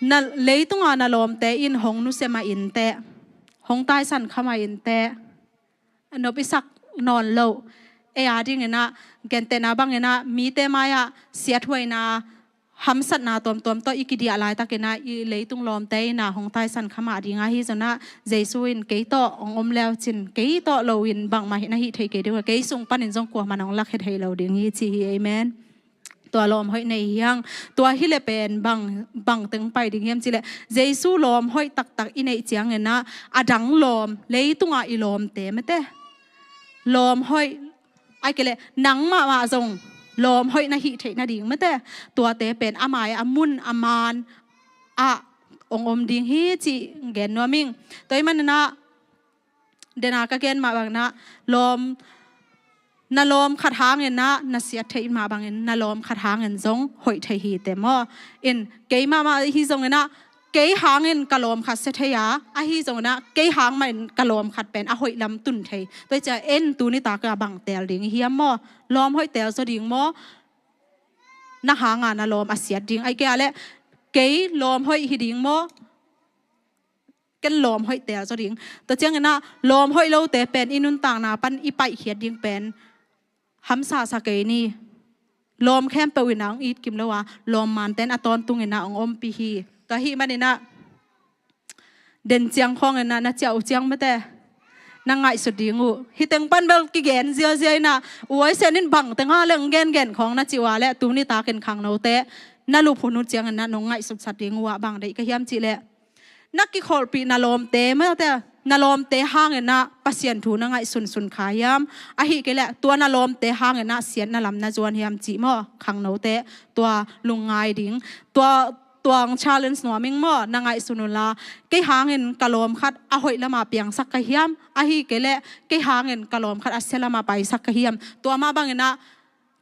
na, leitungah na lawmte in hong nusia mah inteh, hong taisan kha mah inteh, a nop i sak nawn loh, ei a dingin ah, gentehna bangin ah mite mai-ah siathuaina, hamsatna tuamtuam tawh i kidiah laitakin ah i leitung lawmte in ah hong taisan kha mah ding ahi zongin ah, Jesu in kei tawh hong om leu cin, kei tawh loin bangmah na hih thei kei ding uh, kei sung panin zong kuamah in hong lak het thei lo ding hi ci hi. Amen. Tua lawm hoih nei hi hang. Tua hi leh pen bang, bang teng pai ding hiam cih leh, Jesu lawm hoih taktak i neih ciangin ah, a dang lawm, leitungah i lawmte, mate, lawm hoih, ahih kei leh nang mahmah zong lawm hoih na hih theih nading, mate, tuate pen a mai, a mun, a maan ah hong om ding hi cih gen nuam ing. Tua ahih manin ah, dena ka gen mah bangin ah, lawm, na lawm khat hangin ah na siat theih mah bangin, na lawm khat hangin zong hoih thei hi teh maw. In, kei mahmah hi zongin ah, kei hangin ka lawm khat sia thei a, ahi zongin ah kei hang mahin ka lawm khat pen a hoih lam tun thei. Tua hi ciah en, tuni tak ah bang teel ding i hiam maw? Lawm hoih teel zaw ding maw? Na hanga na lawm a siat ding, ahih kei leh kei lawm hoih hi ding maw? Ken lawm hoih teel zaw ding. Tua ciangin ah lawm hoih lote pen i nuntakna pan i paihkhiat ding pen hamsa sa kei ni. Lawm khempeuh in ah hong it kim lo a, lawmman ten a tawntungin ah hong ompih hi. Tua ahih manin ah, den ciang khawngin ah na ciah uh ciang, mate, na ngaihsut ding uh. Hih teng pan bel kigen ziazia in ah, u Oi Sian in bang teng a leh hong gengen khawng na cih uh a leh, tuni takin khangnote na lup hun uh ciangin ah nong ngaihsutsat ding uh ah, bang deih ka hiam cih leh, na kikholhpih na lawmte, mate, na lawmte hangin ah Pasian thu na ngaihsunsun kha hiam? Ahih kei leh tua na lawmte hangin ah siatna lam na zuan hiam cih maw, khangnote? Tua lungngai ding. Tua, tua hong challenge nuam ing maw, na ngaihsun un la. Kei hangin ka lawm khat a hoih lamah piangsak ka hiam? Ahih kei leh kei hangin ka lawm khat a sia lamah paisak ka hiam? Tua mah bangin ah,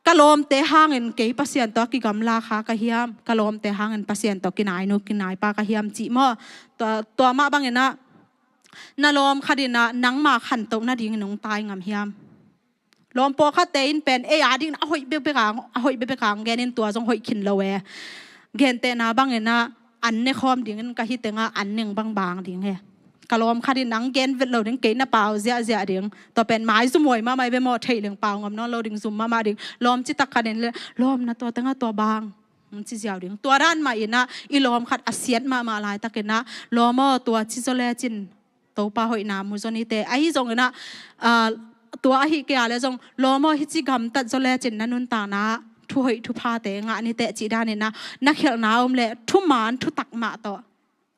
ka lawmte hangin kei Pasian tawh kigamla kha ka hiam? Ka lawmte hangin Pasian tawh kinainu kinaipa ka hiam cih maw? Tua, tua mah bangin ah, na lawm khat in ah nangma khantoh nadingin hong tai ngam hiam? Lawm pawlkhatte in pen ei a dingin a hoih bekbek a, a hoih bekbek a hong genin, tua zong hoih khin lo e. Gentehna bangin ah, an ne khawm dingin ka hi teng ah an neng bangbang ding e. Ka lawm khat in hong gen vet lo ding, kei na pau ziahziah ding. Tua pen maizum huai mahmah hi ve maw, theih leng pau ngam nawn lo ding, zum mahmah ding. Lawm citak khat in leh, lawm, na tua teng ah tua bang, hong ci ziau ding. Tua dan mah in ah i lawm khat a siat mahmah laitakin ah, lawm aw, tua ci zaw lecin Topa hoihna mu zaw ni teh. Ahi zongin ah, ah, tua ahih kei a leh zong, lawm aw, hih ci gamtat zaw lecin na nuntakna ah thu hoih thuphate ngah ni teh, cih danin ah na khialhna om leh thuman thutak mah tawh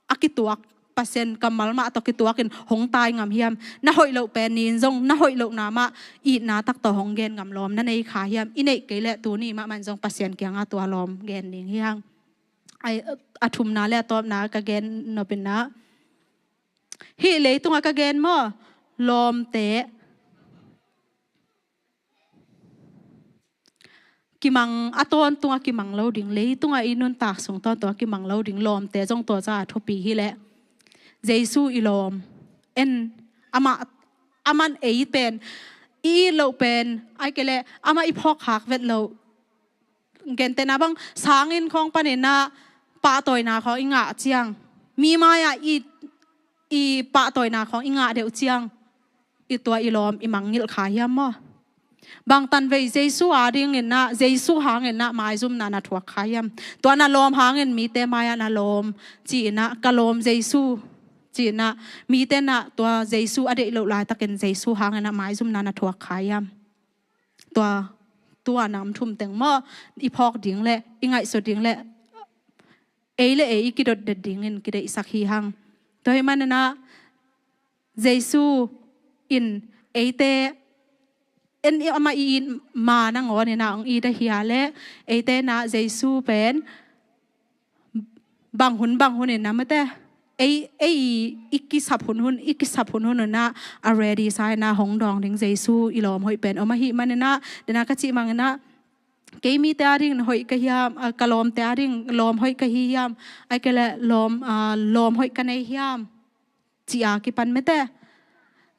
a kituak, Pasian kammal mah tawh kituakin hong tai ngam hiam? Na hoih loh pen ni-in zong na hoih lohna mah itna tak tawh hong gen ngam lawm na nei kha hiam? I neih kei leh tuni mahmah in zong Pasian kiangah tua lawm gen ding hi hang. Ai, a thumna leh a tawpna ka gen nop in ah, hih leitungah ka gen maw, lawmte, kimang a tawntung a kimang lo ding, leitung a i nuntak sung tawntung a kimang lo ding lawmte zong tua zah a thupi hi leh Jesu i lawm. En amah, amah ei pen i it loh pen ai kei leh amah i phawk khak vet loh. Gentehna bang sanginn khawng panin ah pahtawina khawng i ngah ciang, mi mai-ah i, i pahtawina khawng i ngah deuh ciang, i tua i lawm i mangngilh kha hiam maw? Bangtan vei Jesu a dingin ah, Jesu hangin ah maizumna na thuak kha hiam? Tua na lawm hangin mite mai-ah na lawm ci-in ah, ka lawm Jesu ci-in ah, mite na tua Jesu a deih loh laitakin Jesu hangin ah maizumna na thuak kha hiam? Tua, tua nam thum teng maw i phawk ding leh i ngaihsut ding leh ei le ei i kidotdet dingin kideihsak hi hang. Tua hi manin ah Jesu in eite en i amah i it ma nangawnin ah hong it ahi a leh eite na Jesu pen bang hun bang hun in a mate ei, ei i kisap hun hun, i kisap hun hun un ah a ready sa in ah hong dawng ding Jesu i lawm hoih pen om ahi manin ah, dena ka cih mangin ah kei mite a dingin hoih ka hiam, a, ka lawmte a dingin lawm hoih ka hi hiam, ai kei leh lawm, a, lawm hoih ka nei hiam? Ci a kipan mate.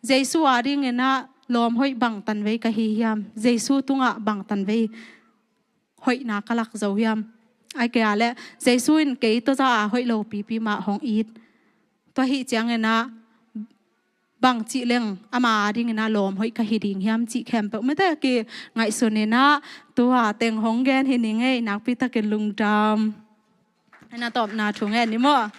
Jesu a dingin ah lawm hoih bangtan vei ka hi hiam? Jesu tungah bangtan vei hoihna ka lak zo hiam? Ai kei a leh Jesu in kei tua zah a hoih lo pipi mah hong it. Tua hi ciangin ah bang cih leng ama a dingin ah lawm hoih ka hi ding hiam cih khempeuh mate kingaihsun in ah tua teng hong gen hi ning ei, nakpi takin lungdam. Na tawpna thu ngen ni maw?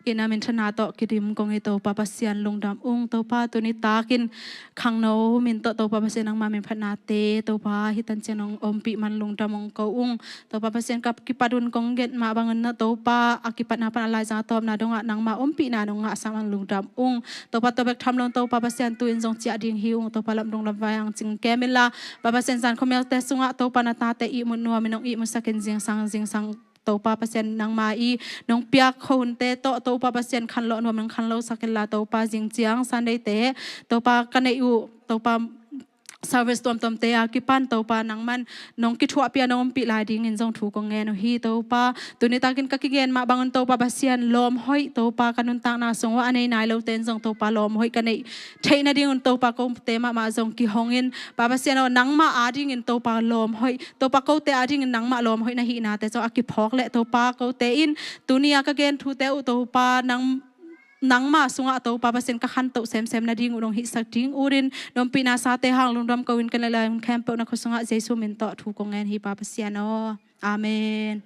Inn ah minthana tawh kidim kong hi Topa Pasian lungdam ung. Topa tuni takin khangno min tawh Topa Pasian nangma min phatnate Topa hih tan ciang nong ompih man lungdam ung ko ung. Topa Pasian ka kipat un kong gen mah bangin na Topa a kipatna pan a laizang a tawpna dongah nangma ompihna nong ngahsak man lungdam ung. Topa tua bek tham lo Topa Pasian tu-in zong ciah ding hi ung. Topa lamdung lamvai ang cing kem inla Topa Pasian zan khuamialte sungah Topa na tate ihmut nuam in nong ihmutsak in zingsang zingsang Topa Pasian nangma i nong piak khuahunte tawh Topa Pasian khanlawh nuam in khanlosak inla Topa zing ciang Sunday te Topa ka neih uh Topa service tuamtuamte a kipan Topa nangman nong kithuahpih a nong ompih lai dingin zong thu kong ngen uh hi Topa. Tuni takin ka kigen mah bangin Topa Pasian lawm hoih Topa ka nuntakna sung uh a nei nai lote in zong Topa lawm hoih ka neih theih nadingun Topa kote mahmah zong kihong in Pa Pasian aw nangmah a dingin Topa lawm hoih Topa kote a dingin nangmah lawm hoih na hihnate zong a kiphawk leh Topa kote in tuni a ka gen thute uh Topa nang nangmah sungah Topa Pasian ka khantoh semsem nading uh nong hihsak ding urin na ompihna sate hang lungdam ko in ka neih lai hun khempeuh na khua sungah Jesu min tawh thu kong ngen hi Pa Pasian aw. Amen.